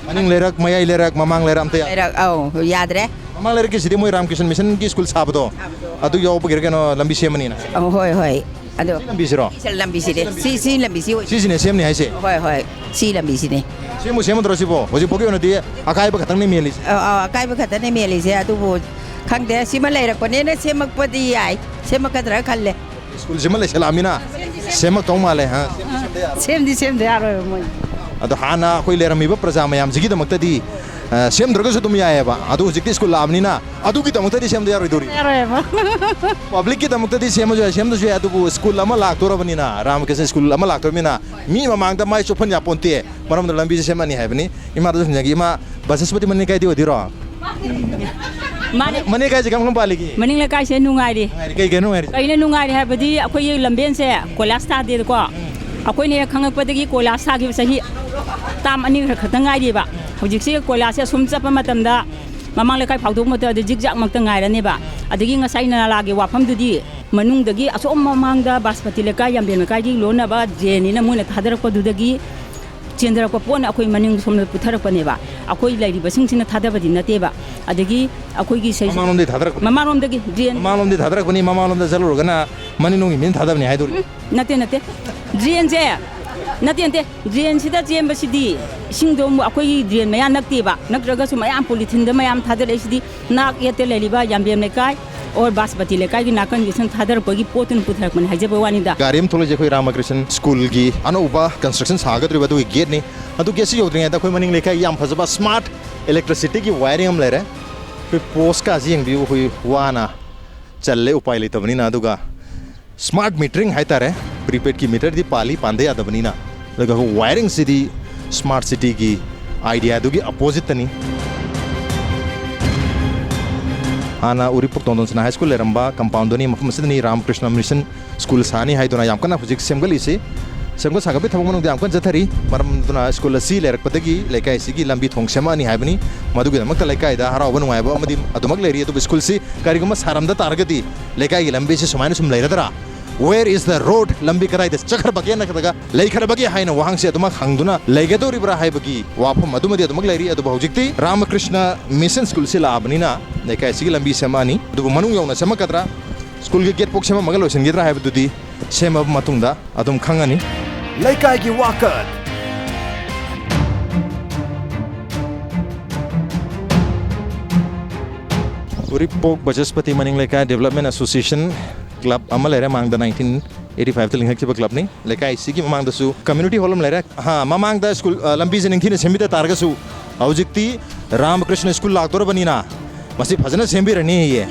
ꯃꯅꯤꯡ ꯂꯩꯔꯛ, ꯃꯌꯥꯏ ꯂꯩꯔꯛ, ꯃꯃꯥꯡ ꯂꯩꯔꯛ ꯑꯝꯇ ꯌꯥ- ꯂꯩꯔꯛ, ꯑꯧ, ꯌꯥꯗ꯭ꯔꯦ꯫ ꯃꯃꯥꯡ ꯂꯩꯔꯛꯀꯤꯁꯤꯗꯤ ꯃꯣꯏ ꯔꯥꯃꯀ꯭ꯔꯤꯁꯟ ꯃꯤꯁꯟꯒꯤ ꯁ꯭ꯀꯨꯜ ꯁꯥꯕꯗꯣ, ꯑꯗꯨ ꯌꯥꯎꯕꯒꯤꯔ ꯀꯩꯅꯣ ꯂꯝꯕꯤ ꯁꯦꯝꯃꯅꯤꯅ? ꯑꯧ, ꯍꯣꯏ, ꯍꯣꯏ꯫ ꯑꯗꯣ ꯁꯤ ꯂꯝꯕꯤꯁꯤꯔꯣ? ꯁꯤ ꯂꯝꯕꯤꯁꯤꯗꯤ, ꯁꯤ, ꯁꯤ ꯂꯝꯕꯤꯁꯤ ꯑꯣꯏ- ꯁꯤꯁꯤꯅꯦ ꯁꯦꯝꯅꯤ ꯍꯥꯏꯁꯦ? ꯍꯣꯏ, ꯍꯣꯏ, ꯁꯤ ꯂꯝꯕꯤꯁꯤꯅꯦ꯫ ꯁꯦꯝꯕꯨ ꯁꯦꯝꯃꯗ꯭ꯔꯣ ꯁꯤꯕꯣ? ꯍꯧꯖꯤꯛ ꯐꯥꯎꯒꯤ ꯑꯣꯏꯅꯗꯤ ꯑꯀꯥꯏꯕ ꯈꯛꯇꯪꯅꯦ ꯃꯦꯜꯂꯤꯁꯦ꯫ ꯑꯧ, ꯑꯧ, ꯑꯀꯥꯏꯕ ꯈꯛꯇꯅꯦ ꯃꯦꯜꯂꯤꯁꯦ꯫ ꯑꯗꯨꯕꯨ ꯈꯪꯗꯦ, ꯁꯤꯃ ꯂꯩꯔꯛꯄꯅꯦꯅ ꯁꯦꯝꯃꯛꯄꯗꯤ ꯌꯥꯏ, ꯁꯦꯝꯃꯛꯀꯗ꯭ꯔꯥ ꯈꯜꯂꯦ꯫ ꯁ꯭ꯀꯨꯜꯁꯤꯃ ꯂꯩꯁꯜꯂꯛꯑꯃꯤꯅ ꯁꯦꯝꯃꯛꯇꯧ ꯃꯥꯜꯂꯦ, ꯍꯥ? ꯁꯦꯝꯗꯤ ꯁꯦꯝꯗ ꯌꯥꯔꯣꯏꯕ ꯃꯣꯏ꯫ ꯑꯗꯣ ꯍꯥꯟꯅ ꯑꯩꯈꯣꯏ ꯂꯩꯔꯝꯃꯤꯕ ꯄ꯭ꯔꯖꯥ ꯃꯌꯥꯝꯁꯤꯒꯤꯗꯃꯛꯇꯗꯤ, ꯑ, ꯁꯦꯝꯗ꯭ꯔꯒꯁꯨ ꯑꯗꯨꯝ ꯌꯥꯏꯑꯕ꯫ ꯑꯗꯨ ꯍꯧꯖꯤꯛꯇꯤ ꯁ꯭ꯀꯨꯜ ꯂꯥꯛꯑꯕꯅꯤꯅ ꯑꯗꯨꯒꯤꯗꯃꯛꯇꯗꯤ ꯁꯦꯝꯗ ꯌꯥꯔꯣꯏꯗꯧꯔꯤ꯫ ꯌꯥꯔꯣꯏꯕ꯫ Publicꯀꯤꯗꯃꯛꯇꯗꯤ ꯁꯦꯝꯃꯁꯨ ꯌꯥꯏ, ꯁꯦꯝꯗꯁꯨ ꯌꯥꯏ, ꯑꯗꯨꯕꯨ ꯁ꯭ꯀꯨꯜ ꯑꯃ ꯂꯥꯛꯇꯣꯔꯕꯅꯤꯅ, ꯔꯥꯃꯀ꯭ꯔꯤꯁꯅ ꯁ꯭ꯀꯨꯜ ꯑꯃ ꯂꯥꯛꯇꯣꯔꯕꯅꯤꯅ ꯃꯤ ꯃꯃꯥꯡꯗ ꯃꯥꯏ ꯆꯣꯞꯍꯟ ꯌꯥꯄꯣꯟꯇꯦ꯫ ꯃꯔꯝꯗ ꯂꯝꯕꯤꯁꯦ ꯁꯦꯝꯃꯅꯤ ꯍꯥꯏꯕꯅꯤ꯫ ꯏꯃꯥꯗꯁꯨ ꯍꯪꯖꯒꯦ, ꯏꯃꯥ, ꯕꯥꯆꯁꯄꯇꯤ ꯃꯅꯤꯡ ꯂꯩꯀꯥꯏꯗꯤ ꯑꯣꯏꯗꯣꯏꯔꯣ? ꯃꯥꯅꯦ꯫ ꯃꯅꯤꯡ ꯂꯩꯀꯥꯏꯁꯦ ꯀꯔꯝ ꯀꯔꯝ ꯄꯥꯜꯂꯤꯒꯦ? ꯃꯅꯤꯡ ꯂꯩꯀꯥꯏꯁꯦ ꯅꯨꯡꯉꯥꯏꯔꯤ꯫ ꯅꯨꯡꯉꯥꯏꯔꯤ꯫ ꯀꯩ ꯀꯩꯅꯣ ꯅꯨꯡꯉꯥꯏꯔꯤꯁꯦ? ꯀꯩꯅ ꯅꯨꯡꯉꯥꯏꯔꯤ ꯍꯥꯏꯕꯗꯤ ꯑꯩꯈꯣꯏꯒꯤ ꯂꯝꯕꯦꯟꯁꯦ ꯀꯣꯏꯂꯥꯁ ꯊꯥꯗꯦꯗꯀꯣ꯫ ꯎꯝ꯫ ꯑꯩꯈꯣꯏꯅ ꯍꯦꯛ ꯈꯪꯉꯛꯄꯗꯒꯤ ꯀꯣꯏꯂꯥꯁ ꯊꯥꯈꯤꯕ ꯆꯍꯤ ꯇꯥꯝ ꯑꯅꯤ ꯈꯔ ꯈꯛꯇ ꯉꯥꯏꯔꯤꯕ꯫ ꯍꯧꯖꯤꯛꯁꯤ ꯀꯣꯏꯂꯥꯁꯁꯦ ꯑꯁꯨꯝ ꯆꯠꯄ ꯃꯇꯝꯗ ꯃꯃꯥꯡ ꯂꯩꯀꯥꯏ ꯐꯥꯎꯗꯣꯛꯄ ꯃꯇꯝꯗ ꯖꯤꯛ ꯖꯥꯛꯃꯛꯇ ꯉꯥꯏꯔꯅꯦꯕ꯫ ꯑꯗꯒꯤ ꯉꯁꯥꯏ ꯅꯂꯥꯒꯤ ꯋꯥꯐꯝꯗꯨꯗꯤ ꯃꯅꯨꯡꯗꯒꯤ ꯑꯁꯣꯝ ꯃꯃꯥꯡꯗ ꯕꯥꯁꯄꯇꯤ ꯂꯩꯀꯥꯏ, ꯌꯥꯝꯕꯦꯝ ꯂꯩꯀꯥꯏꯒꯤ ꯂꯣꯟꯅꯕ ꯗ꯭ꯔꯦꯟꯅꯤꯅ ꯃꯣꯏꯅ ꯊꯥꯗꯔꯛꯄꯗꯨꯗꯒꯤ ꯆꯦꯟꯊꯔꯛꯄ ꯄꯣꯠꯅ ꯑꯩꯈꯣꯏ ꯃꯅꯤꯡ ꯁꯣꯝꯗ ꯄꯨꯊꯔꯛꯄꯅꯦꯕ꯫ ꯑꯩꯈꯣꯏ ꯂꯩꯔꯤꯕꯁꯤꯡꯁꯤꯅ ꯊꯥꯗꯕꯗꯤ ꯅꯠꯇꯦꯕ꯫ ꯑꯗꯒꯤ ꯑꯩꯈꯣꯏꯒꯤ ꯁꯩ- ꯃꯃꯥꯡꯂꯣꯝꯗꯒꯤ ꯊꯥꯗꯔꯛꯄꯅꯤ꯫ ꯃꯃꯥꯡꯂꯣꯝꯗꯒꯤ ꯗ꯭ꯔꯦꯟ꯫ ꯃꯃꯥꯡꯂꯣꯝꯗꯒꯤ ꯊꯥꯗꯔꯛꯄꯅꯤ, ꯃꯃꯥꯡꯂꯣꯝꯗ ꯆꯠꯂꯨꯔꯒꯅ ꯃꯅꯤꯡꯂꯣꯝꯒꯤ ꯃꯤꯅ ꯊꯥꯗꯕꯅꯤ ꯍꯥꯏꯗꯣꯔꯤ꯫ ꯎꯝ, ꯅꯠꯇꯦ, ꯅꯠꯇꯦ꯫ ꯗ꯭ꯔꯦꯟꯁꯦ, ꯅꯠꯇꯦ, ꯅꯠꯇꯦ꯫ ꯗ꯭ꯔꯦꯟꯁꯤꯗ ꯆꯦꯟꯕꯁꯤꯗꯤ ꯏꯁꯤꯡꯗꯣ ꯑꯃꯨꯛ ꯑꯩꯈꯣꯏꯒꯤ ꯗ꯭ꯔꯦꯟ ꯃꯌꯥ ꯅꯛꯇꯦꯕ꯫ ꯅꯠꯇ꯭ꯔꯒꯁꯨ ꯃꯌꯥꯝ ꯄꯣꯂꯤꯊꯤꯟꯗ ꯃꯌꯥꯝ ꯊꯥꯗꯔꯛꯏꯁꯤꯗꯤ ꯅꯥꯛ ꯌꯦꯠꯇ ꯂꯩꯔꯤꯕ ꯌꯥꯝꯕꯦꯝ ꯂꯩꯀꯥꯏ, ꯑꯣꯔ ꯕꯥꯁꯄꯇꯤ ꯂꯩꯀꯥꯏꯒꯤ ꯅꯥꯀꯟꯒꯤꯁꯤꯅ ꯊꯥꯗꯔꯛꯄꯒꯤ ꯄꯣꯠꯇꯨꯅ ꯄꯨꯊꯔꯛꯄꯅꯦ ꯍꯥꯏꯖꯕ ꯋꯥꯅꯤꯗ꯫ ꯒꯥꯔꯤ ꯑꯃ ꯊꯣꯛꯂꯛꯏꯁꯦ ꯑꯩꯈꯣꯏ ꯔꯥꯃꯀ꯭ꯔꯤꯁꯟ ꯁ꯭ꯀꯨꯜꯒꯤ ꯑꯅꯧꯕ ꯀꯟꯁꯇ꯭ꯔꯛꯁꯟ ꯁꯥꯒꯗꯧꯔꯤꯕ ꯑꯗꯨꯒꯤ ꯒꯦꯠꯅꯤ꯫ ꯑꯗꯨ ꯒꯦꯠꯁꯤ ꯌꯧꯗ꯭ꯔꯤꯉꯩꯗ ꯑꯩꯈꯣꯏ ꯃꯅꯤꯡ ꯂꯩꯀꯥꯏꯒꯤ ꯌꯥꯝ ꯐꯖꯕ ꯁ꯭ꯃꯥꯔꯠ ꯏꯂꯦꯛꯇ꯭ꯔꯤꯁꯤꯇꯤꯒꯤ ꯋꯥꯌꯔꯤꯡ ꯑꯃ ꯂꯩꯔꯦ꯫ ꯑꯩꯈꯣꯏ ꯄꯣꯁꯀꯥꯁꯤ ꯌꯦꯡꯕꯤꯌꯨ, ꯑꯩꯈꯣꯏ ꯋꯥꯅ ꯆꯜꯂꯦ, ꯎꯄꯥꯏ ꯂꯩꯇꯕꯅꯤꯅ꯫ ꯑꯗꯨꯒ ꯁ꯭ꯃꯥꯔꯠ ꯃꯤꯇꯔꯤꯡ ꯍꯥꯏꯇꯥꯔꯦ, ꯄ꯭ꯔꯤꯄꯦꯗꯀꯤ ꯃꯤꯇꯔꯗꯤ ꯄꯥꯜꯂꯤ, ꯄꯥꯟꯗ ꯌꯥꯗꯕꯅꯤꯅ꯫ ꯑꯗꯨꯒ ꯋꯥꯌꯔꯤꯡꯁꯤꯗꯤ ꯁ꯭ꯃꯥꯔꯠ ꯁꯤꯇꯤꯒꯤ ꯑꯥꯏꯗꯤꯌꯥꯗꯨꯒꯤ ꯑꯄꯣꯖꯤꯠꯇꯅꯤ꯫ ꯍꯥꯟꯅ ꯎꯔꯤꯄꯣꯛ ꯇꯣꯟꯗꯣꯟꯁꯅꯥ ꯍꯥꯏ ꯁ꯭ꯀꯨꯜ ꯂꯩꯔꯝꯕ ꯀꯝꯄꯥꯎꯟꯗꯨꯅꯤ, ꯃꯐꯝ ꯑꯁꯤꯗꯅꯤ ꯔꯥꯃꯀ꯭ꯔꯤꯁꯅ ꯃꯤꯁꯟ ꯁ꯭ꯀꯨꯜ ꯁꯥꯅꯤ ꯍꯥꯏꯗꯨꯅ ꯌꯥꯝ ꯀꯟꯅ ꯍꯧꯖꯤꯛ ꯁꯦꯝꯒꯠꯂꯤꯁꯤ꯫ ꯁꯦꯝꯒꯠ ꯁꯥꯒꯠꯄꯒꯤ ꯊꯕꯛ ꯃꯅꯨꯡꯗ ꯌꯥꯝ ꯀꯟꯅ ꯆꯠꯊꯔꯤ꯫ ꯃꯔꯝ ꯑꯗꯨꯅ ꯁ꯭ꯀꯨꯜ ꯑꯁꯤ ꯂꯩꯔꯛꯄꯗꯒꯤ ꯂꯩꯀꯥꯏ ꯑꯁꯤꯒꯤ ꯂꯝꯕꯤ ꯊꯣꯡ ꯁꯦꯝꯃꯛꯑꯅꯤ ꯍꯥꯏꯕꯅꯤ꯫ ꯃꯗꯨꯒꯤꯗꯃꯛꯇ ꯂꯩꯀꯥꯏꯗ ꯍꯔꯥꯎꯕ ꯅꯨꯡꯉꯥꯏꯕ ꯑꯃꯗꯤ ꯑꯗꯨꯃꯛ ꯂꯩꯔꯤ꯫ ꯑꯗꯨꯕꯨ ꯁ꯭ꯀꯨꯜꯁꯤ ꯀꯔꯤꯒꯨꯝꯕ ꯁꯥꯔꯝꯗ ꯇꯥꯔꯒꯗꯤ ꯂꯩꯀꯥꯏꯒꯤ ꯂꯝꯕꯤꯁꯤ ꯁꯨꯃꯥꯏꯅ ꯁꯨꯝ ꯂꯩꯔꯗ꯭ꯔꯥ? Where is the road? ꯂꯝꯕꯤ ꯀꯗꯥꯏꯗ ꯆꯠꯈ꯭ꯔꯕꯒꯦ ꯅꯠꯇ꯭ꯔꯒ ꯂꯩꯈ꯭ꯔꯕꯒꯦ ꯍꯥꯏꯅ ꯋꯥꯍꯪꯁꯦ ꯑꯗꯨꯃꯛ ꯍꯪꯗꯨꯅ ꯂꯩꯒꯗꯧꯔꯤꯕ꯭ꯔꯥ ꯍꯥꯏꯕꯒꯤ ꯋꯥꯐꯝ ꯑꯗꯨꯃꯗꯤ ꯑꯗꯨꯃꯛ ꯂꯩꯔꯤ꯫ ꯑꯗꯨꯕꯨ ꯍꯧꯖꯤꯛꯇꯤ ꯔꯥꯃꯀ꯭ꯔꯤꯁꯅ ꯃꯤꯁꯟ ꯁ꯭ꯀꯨꯜꯁꯤ ꯂꯥꯛꯑꯕꯅꯤꯅ ꯂꯩꯀꯥꯏ ꯑꯁꯤꯒꯤ ꯂꯝꯕꯤ ꯁꯦꯝꯃꯛꯑꯅꯤ꯫ ꯑꯗꯨꯕꯨ ꯃꯅꯨꯡ ꯌꯧꯅ ꯁꯦꯝꯃꯛꯀꯗ꯭ꯔꯥ, ꯁ꯭ꯀꯨꯜꯒꯤ ꯒꯦꯠ ꯐꯥꯎ ꯁꯦꯝꯃꯝꯃꯒ ꯂꯣꯏꯁꯤꯟꯈꯤꯗ꯭ꯔꯥ ꯍꯥꯏꯕꯗꯨꯗꯤ ꯁꯦꯝꯃꯕ ꯃꯇꯨꯡꯗ ꯑꯗꯨꯝ ꯈꯪꯉꯅꯤ꯫ ꯂꯩꯀꯥꯏꯒꯤ ꯋꯥꯀꯠ꯫ ꯎꯔꯤꯄꯣꯛ ꯕꯆꯁꯄꯇꯤ ꯃꯅꯤꯡ ꯂꯩꯀꯥꯏ ꯗꯦꯕꯂꯞꯃꯦꯟ ꯑꯦꯁꯣꯁꯤꯌꯦꯁꯟ ꯀ꯭ꯂꯕ ꯑꯃ ꯂꯩꯔꯦ, ꯃꯥꯡꯗ ꯅꯥꯏꯟꯇꯤꯟ ꯑꯩꯠꯇꯤ ꯐꯥꯏꯚꯇ ꯂꯤꯡꯈꯠꯈꯤꯕ ꯀ꯭ꯂꯕꯅꯤ꯫ ꯂꯩꯀꯥꯏꯁꯤꯒꯤ ꯃꯃꯥꯡꯗꯁꯨ ꯀꯝꯃ꯭ꯌꯨꯅꯤꯇꯤ ꯍꯣꯜ ꯑꯃ ꯂꯩꯔꯦ꯫ ꯑꯍꯥ, ꯃꯃꯥꯡꯗ ꯁ꯭ꯀꯨꯜ, ꯑ, ꯂꯝꯕꯤꯁꯦ ꯅꯤꯡꯊꯤꯅ ꯁꯦꯝꯕꯤꯗ ꯇꯥꯔꯒꯁꯨ ꯍꯧꯖꯤꯛꯇꯤ ꯔꯥꯃꯀ꯭ꯔꯤꯁꯅ ꯁ꯭ꯀꯨꯜ ꯂꯥꯛꯇꯣꯔꯕꯅꯤꯅ ꯃꯁꯤ ꯐꯖꯅ ꯁꯦꯝꯕꯤꯔꯅꯤ ꯍꯌꯦ꯫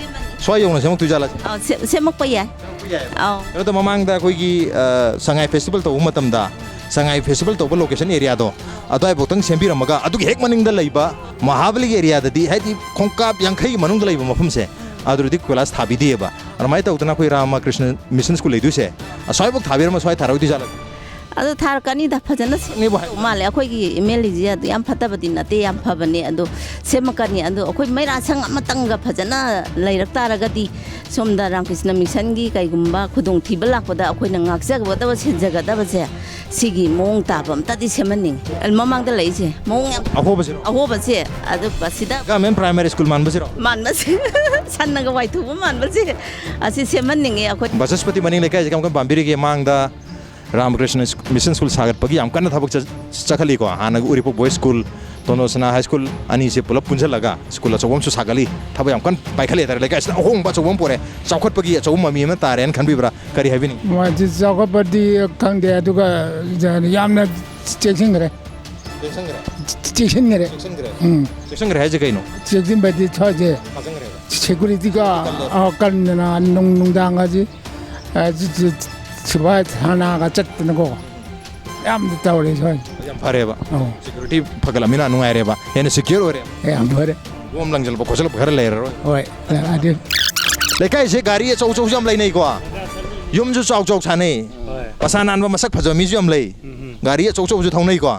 ꯁ꯭ꯋꯥꯏ ꯌꯧꯅ ꯁꯦꯝꯃꯛꯇꯣꯏꯖꯥꯠꯂ? ꯑꯧ, ꯁꯦ-, ꯁꯦꯝꯃꯛꯄ ꯌꯥꯏ꯫ ꯁꯦꯝꯃꯛꯄ ꯌꯥꯏ꯫ ꯑꯧ꯫ ꯀꯩꯅꯣ ꯇꯧ, ꯃꯃꯥꯡꯗ ꯑꯩꯈꯣꯏꯒꯤ, ꯑ, ꯁꯉꯥꯏ ꯐꯦꯁꯇꯤꯚꯦꯜ ꯇꯧꯕ ꯃꯇꯝꯗ ꯁꯉꯥꯏ ꯐꯦꯁꯇꯤꯚꯦꯜ ꯇꯧꯕ ꯂꯣꯀꯦꯁꯟ ꯑꯦꯔꯤꯌꯥꯗꯣ ꯑꯗꯨꯋꯥꯏꯐꯥꯎꯇꯪ ꯁꯦꯝꯕꯤꯔꯝꯃꯒ ꯑꯗꯨꯒꯤ ꯍꯦꯛ ꯃꯅꯤꯡꯗ ꯂꯩꯕ ꯃꯍꯥꯕꯂꯤꯒꯤ ꯑꯦꯔꯤꯌꯥꯗꯗꯤ, ꯍꯥꯏꯗꯤ ꯈꯣꯡꯀꯥꯞ ꯌꯥꯡꯈꯩꯒꯤ ꯃꯅꯨꯡꯗ ꯂꯩꯕ ꯃꯐꯝꯁꯦ, ꯑꯗꯨꯗꯗꯤ ꯀꯣꯏꯂꯥꯁ ꯊꯥꯕꯤꯗꯦꯕ꯫ ꯑꯗꯨꯃꯥꯏꯅ ꯇꯧꯗꯅ ꯑꯩꯈꯣꯏ ꯔꯥꯃꯀ꯭ꯔꯤꯁꯅ ꯃꯤꯁꯟ ꯁ꯭ꯀꯨꯜ ꯂꯩꯗꯣꯏꯁꯦ ꯑꯁ꯭ꯋꯥꯏꯐꯥꯎ ꯊꯥꯕꯤꯔꯝꯃ ꯁ꯭ꯋꯥꯏ ꯊꯥꯔꯛꯑꯣꯏꯗꯣꯏꯖꯥꯠꯂ? ꯑꯗꯣ ꯊꯥꯔꯛꯀꯅꯤꯗ, ꯐꯖꯅ ꯁꯦꯝꯗꯧ ꯃꯥꯜꯂꯦ꯫ ꯑꯩꯈꯣꯏꯒꯤ ꯑꯦꯝ ꯑꯦꯜ ꯑꯦꯁꯦ ꯑꯗꯨ ꯌꯥꯝ ꯐꯠꯇꯕꯗꯤ ꯅꯠꯇꯦ, ꯌꯥꯝ ꯐꯕꯅꯦ꯫ ꯑꯗꯣ ꯁꯦꯝꯃꯛꯀꯅꯤ꯫ ꯑꯗꯣ ꯑꯩꯈꯣꯏ ꯃꯩꯔꯥ ꯁꯪ ꯑꯃꯇꯪꯒ ꯐꯖꯅ ꯂꯩꯔꯛ ꯇꯥꯔꯒꯗꯤ, ꯁꯣꯝꯗ ꯔꯥꯃꯀ꯭ꯔꯤꯁꯅ ꯃꯤꯁꯟꯒꯤ ꯀꯩꯒꯨꯝꯕ ꯈꯨꯗꯣꯡꯊꯤꯕ ꯂꯥꯛꯄꯗ ꯑꯩꯈꯣꯏꯅ ꯉꯥꯛꯆꯒꯗꯕ, ꯁꯦꯟꯖꯒꯗꯕꯁꯦ, ꯁꯤꯒꯤ ꯃꯑꯣꯡ ꯇꯥꯕ ꯑꯝꯇꯗꯤ ꯁꯦꯝꯍꯟꯅꯤꯡꯉꯤ꯫ ꯃꯃꯥꯡꯗ ꯂꯩꯔꯤꯁꯦ ꯃꯑꯣꯡ ꯌꯥꯝ ꯑꯍꯣꯕꯁꯤꯔꯣ? ꯑꯍꯣꯕꯁꯦ꯫ ꯑꯗꯨ ꯃꯁꯤꯗ ꯒꯚꯔꯟꯃꯦꯟ ꯄ꯭ꯔꯥꯏꯃꯥꯔꯤ ꯁ꯭ꯀꯨꯜ ꯃꯥꯟꯕꯁꯤꯔꯣ? ꯃꯥꯟꯕꯁꯦ꯫ ꯁꯟꯅꯒ ꯋꯥꯏꯊꯨꯕ ꯃꯥꯟꯕꯁꯦ꯫ ꯑꯁꯤ ꯁꯦꯝꯍꯟꯅꯤꯡꯉꯦ ꯑꯩꯈꯣꯏ꯫ ꯕꯁꯁꯄꯇꯤ ꯃꯅꯤꯡ ꯂꯩꯀꯥꯏꯁꯦ ꯀꯔꯝ ꯀꯔꯝ ꯄꯥꯝꯕꯤꯔꯤꯒꯦ? ꯃꯥꯡꯗ ꯔꯥꯃꯀ꯭ꯔꯤꯁꯅ ꯁ꯭ꯀꯨ-, ꯃꯤꯁꯟ ꯁ꯭ꯀꯨꯜ ꯁꯥꯒꯠꯄꯒꯤ ꯌꯥꯝ ꯀꯟꯅ ꯊꯕꯛ ꯆꯠ-, ꯆꯠꯈꯠꯂꯤꯀꯣ꯫ ꯍꯥꯟꯅꯒꯤ ꯎꯔꯤꯄꯣꯛ ꯕꯣꯏꯁ ꯁ꯭ꯀꯨꯜ, ꯇꯣꯟꯗꯣꯟ ꯁꯅꯥ ꯍꯥꯏ ꯁ꯭ꯀꯨꯜ ꯑꯅꯤꯁꯦ ꯄꯨꯂꯞ ꯄꯨꯟꯁꯤꯜꯂꯒ ꯁ꯭ꯀꯨꯜ ꯑꯆꯧꯕ ꯑꯃꯁꯨ ꯁꯥꯒꯠꯂꯤ꯫ ꯊꯕꯛ ꯌꯥꯝ ꯀꯟꯅ ꯄꯥꯏꯈꯠꯂꯤ ꯍꯥꯏꯇꯥꯔꯦ꯫ ꯂꯩꯀꯥꯏꯁꯤꯗ ꯑꯍꯣꯡꯕ ꯑꯆꯧꯕ ꯑꯃ ꯄꯨꯔꯛꯑꯦ꯫ ꯆꯥꯎꯈꯠꯄꯒꯤ ꯑꯆꯧꯕ ꯃꯃꯤ ꯑꯃ ꯇꯥꯔꯦꯅ ꯈꯟꯕꯤꯕ꯭ꯔꯥ? ꯀꯔꯤ ꯍꯥꯏꯕꯤꯅꯤꯡꯉꯤ? ꯃꯁꯤ ꯆꯥꯎꯈꯠꯄꯗꯤ ꯈꯪꯗꯦ, ꯑꯗꯨꯒ ꯌꯥꯝꯅ ꯆꯦꯛꯁꯤꯟꯈ꯭ꯔꯦ꯫ ꯆꯦꯛꯁꯤꯟꯈ꯭ꯔꯦ? ꯆꯦꯛꯁꯤꯟꯈ꯭ꯔꯦ꯫ ꯆꯦꯛꯁꯤꯟꯈ꯭ꯔꯦ? ꯎꯝ꯫ ꯆꯦꯛꯁꯤꯟꯈ꯭ꯔꯦ ꯍꯥꯏꯁꯦ ꯀꯩꯅꯣ? ꯆꯦꯛꯁꯤꯟꯕꯗꯤ ꯊꯣꯛꯑꯁꯦ꯫ ꯐꯖꯤꯟꯈ꯭ꯔꯦꯕ? ꯁꯦꯀꯨꯔꯤꯇꯤꯒ, ꯀꯜꯂꯦ꯫ ꯑ, ꯀꯟꯗꯅ ꯅꯨꯡ-, ꯅꯨꯡꯗꯥꯡꯒꯁꯤ, ꯑ, ꯁꯤ-, ꯁꯤ-, ꯁꯤꯐꯥꯏ ꯊꯥꯅꯥꯒ ꯆꯠꯇꯅꯀꯣ꯫ ꯌꯥꯝ ꯇꯧꯔꯦ ꯁ꯭ꯋꯥꯏ꯫ ꯌꯥꯝ ꯐꯔꯦꯕ꯫ ꯑꯧ꯫ ꯁꯦꯀ꯭ꯌꯨꯔꯤꯇꯤ ꯐꯒꯠꯂꯝꯅꯤꯅ ꯅꯨꯡꯉꯥꯏꯔꯦꯕ꯫ ꯍꯦꯟꯅ ꯁꯦꯀ꯭ꯌꯨꯔ ꯑꯣꯏꯔꯦ꯫ ꯌꯥꯝ ꯐꯔꯦ꯫ ꯕꯣꯝ ꯂꯪꯁꯤꯜꯂꯛꯄ ꯈꯣꯠꯆꯜꯂꯛꯄ ꯈꯔ ꯂꯩꯔꯔꯣꯏ꯫ ꯍꯣꯏ꯫ ꯑꯗꯨ ꯂꯩꯀꯥꯏꯁꯦ ꯒꯥꯔꯤ ꯑꯆꯧ ꯑꯆꯧꯕꯁꯨ ꯌꯥꯝ ꯂꯩꯅꯩꯀꯣ꯫ ꯌꯨꯝꯁꯨ ꯆꯥꯎ ꯆꯥꯎ ꯁꯥꯟꯅꯩ꯫ ꯍꯣꯏ꯫ ꯃꯁꯥ ꯅꯥꯟꯕ ꯃꯁꯛ ꯐꯖꯕ ꯃꯤꯁꯨ ꯌꯥꯝ ꯂꯩ꯫ ꯎꯝ, ꯎꯝ꯫ ꯒꯥꯔꯤ ꯑꯆꯧ ꯑꯆꯧꯕꯁꯨ ꯊꯧꯅꯩꯀꯣ꯫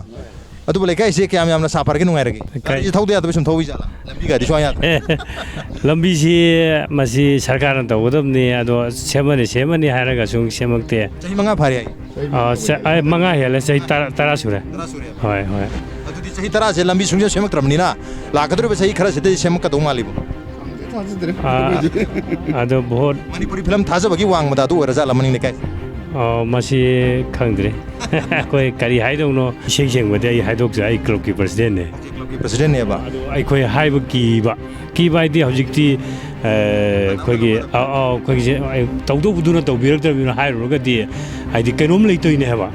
ꯑꯗꯨꯕꯨ ꯂꯩꯀꯥꯏꯁꯦ ꯀꯌꯥꯝ ꯌꯥꯝꯅ ꯁꯥ ꯐꯔꯒꯦ, ꯅꯨꯡꯉꯥꯏꯔꯒꯦ? ꯂꯩꯀꯥꯏ ꯒꯥꯔꯤꯁꯦ ꯊꯧꯗ ꯌꯥꯗꯕ ꯁꯨꯝ ꯊꯧꯕꯤꯖꯥꯠꯂꯥ? ꯂꯝꯕꯤꯒꯗꯤ ꯁꯨꯡꯌꯥ ꯌꯥꯗ꯭ꯔꯦ꯫ ꯑꯦ, ꯂꯝꯕꯤꯁꯤ ꯃꯁꯤ ꯁꯔꯀꯥꯔꯅ ꯇꯧꯒꯗꯕꯅꯤ, ꯑꯗꯣ ꯁꯦꯝꯃꯅꯤ, ꯁꯦꯝꯃꯅꯤ ꯍꯥꯏꯔꯒ ꯁꯨꯝ ꯁꯦꯝꯃꯛꯇꯦ꯫ ꯆꯍꯤ ꯃꯉꯥ ꯐꯥꯔꯦ ꯍꯥꯏ꯫ ꯑ, ꯆ-, ꯑꯩ ꯃꯉꯥ ꯍꯦꯜꯂꯦ, ꯆꯍꯤ ꯇꯔꯥ, ꯇꯔꯥ ꯁꯨꯔꯦ꯫ ꯇꯔꯥ ꯁꯨꯔꯦ꯫ ꯍꯣꯏ, ꯍꯣꯏ꯫ ꯑꯗꯨꯗꯤ ꯆꯍꯤ ꯇꯔꯥꯁꯦ ꯂꯝꯕꯤ ꯁꯨꯡꯁꯦꯝ ꯁꯦꯝꯃꯛꯇ꯭ꯔꯕꯅꯤꯅ, ꯂꯥꯛꯀꯗꯧꯔꯤꯕ ꯆꯍꯤ ꯈꯔꯁꯤꯗꯗꯤ ꯁꯦꯝꯃꯛꯀꯗꯧ ꯃꯥꯜꯂꯤꯕꯣ? ꯊꯥꯖꯗ꯭ꯔꯦ꯫ ꯑ, ꯑꯗꯣ ꯚꯣꯠ ꯃꯅꯤꯄꯨꯔꯤ ꯐꯤꯂꯝ ꯊꯥꯖꯕꯒꯤ ꯋꯥꯡꯃꯗ ꯑꯗꯨ ꯑꯣꯏꯔꯖꯥꯠꯂ ꯃꯅꯤꯡ ꯂꯩꯀꯥꯏ? ꯑ, ꯃꯁꯤ ꯈꯪꯗ꯭ꯔꯦ꯫ ꯑꯩꯈꯣꯏ ꯀꯔꯤ ꯍꯥꯏꯗꯧꯅꯣ ꯏꯁꯦꯡ ꯁꯦꯡꯕꯗꯤ ꯑꯩ ꯍꯥꯏꯗꯣꯛꯇ꯭ꯔꯦ, ꯑꯩ ꯀ꯭ꯂꯕꯀꯤ ꯄ꯭ꯔꯁꯤꯗꯦꯟꯅꯦ꯫ ꯀ꯭ꯂꯕꯀꯤ ꯄ꯭ꯔꯁꯤꯗꯦꯟꯅꯦꯕ꯫ ꯑꯗꯣ ꯑꯩꯈꯣꯏ ꯍꯥꯏꯕ ꯀꯤꯕ, ꯀꯤꯕ ꯍꯥꯏꯗꯤ ꯍꯧꯖꯤꯛꯇꯤ, ꯑ, ꯑꯩꯈꯣꯏꯒꯤ, ꯑ, ꯑ, ꯑꯩꯈꯣꯏꯒꯤꯁꯦ, ꯑ, ꯇꯧꯗꯧꯕꯗꯨꯅ ꯇꯧꯕꯤꯔꯛꯇ꯭ꯔꯕꯅꯤꯅ ꯍꯥꯏꯔꯨꯔꯒꯗꯤ ꯍꯥꯏꯗꯤ ꯀꯩꯅꯣꯝ ꯂꯩꯇꯣꯏꯅꯦ ꯍꯥꯏꯕ꯫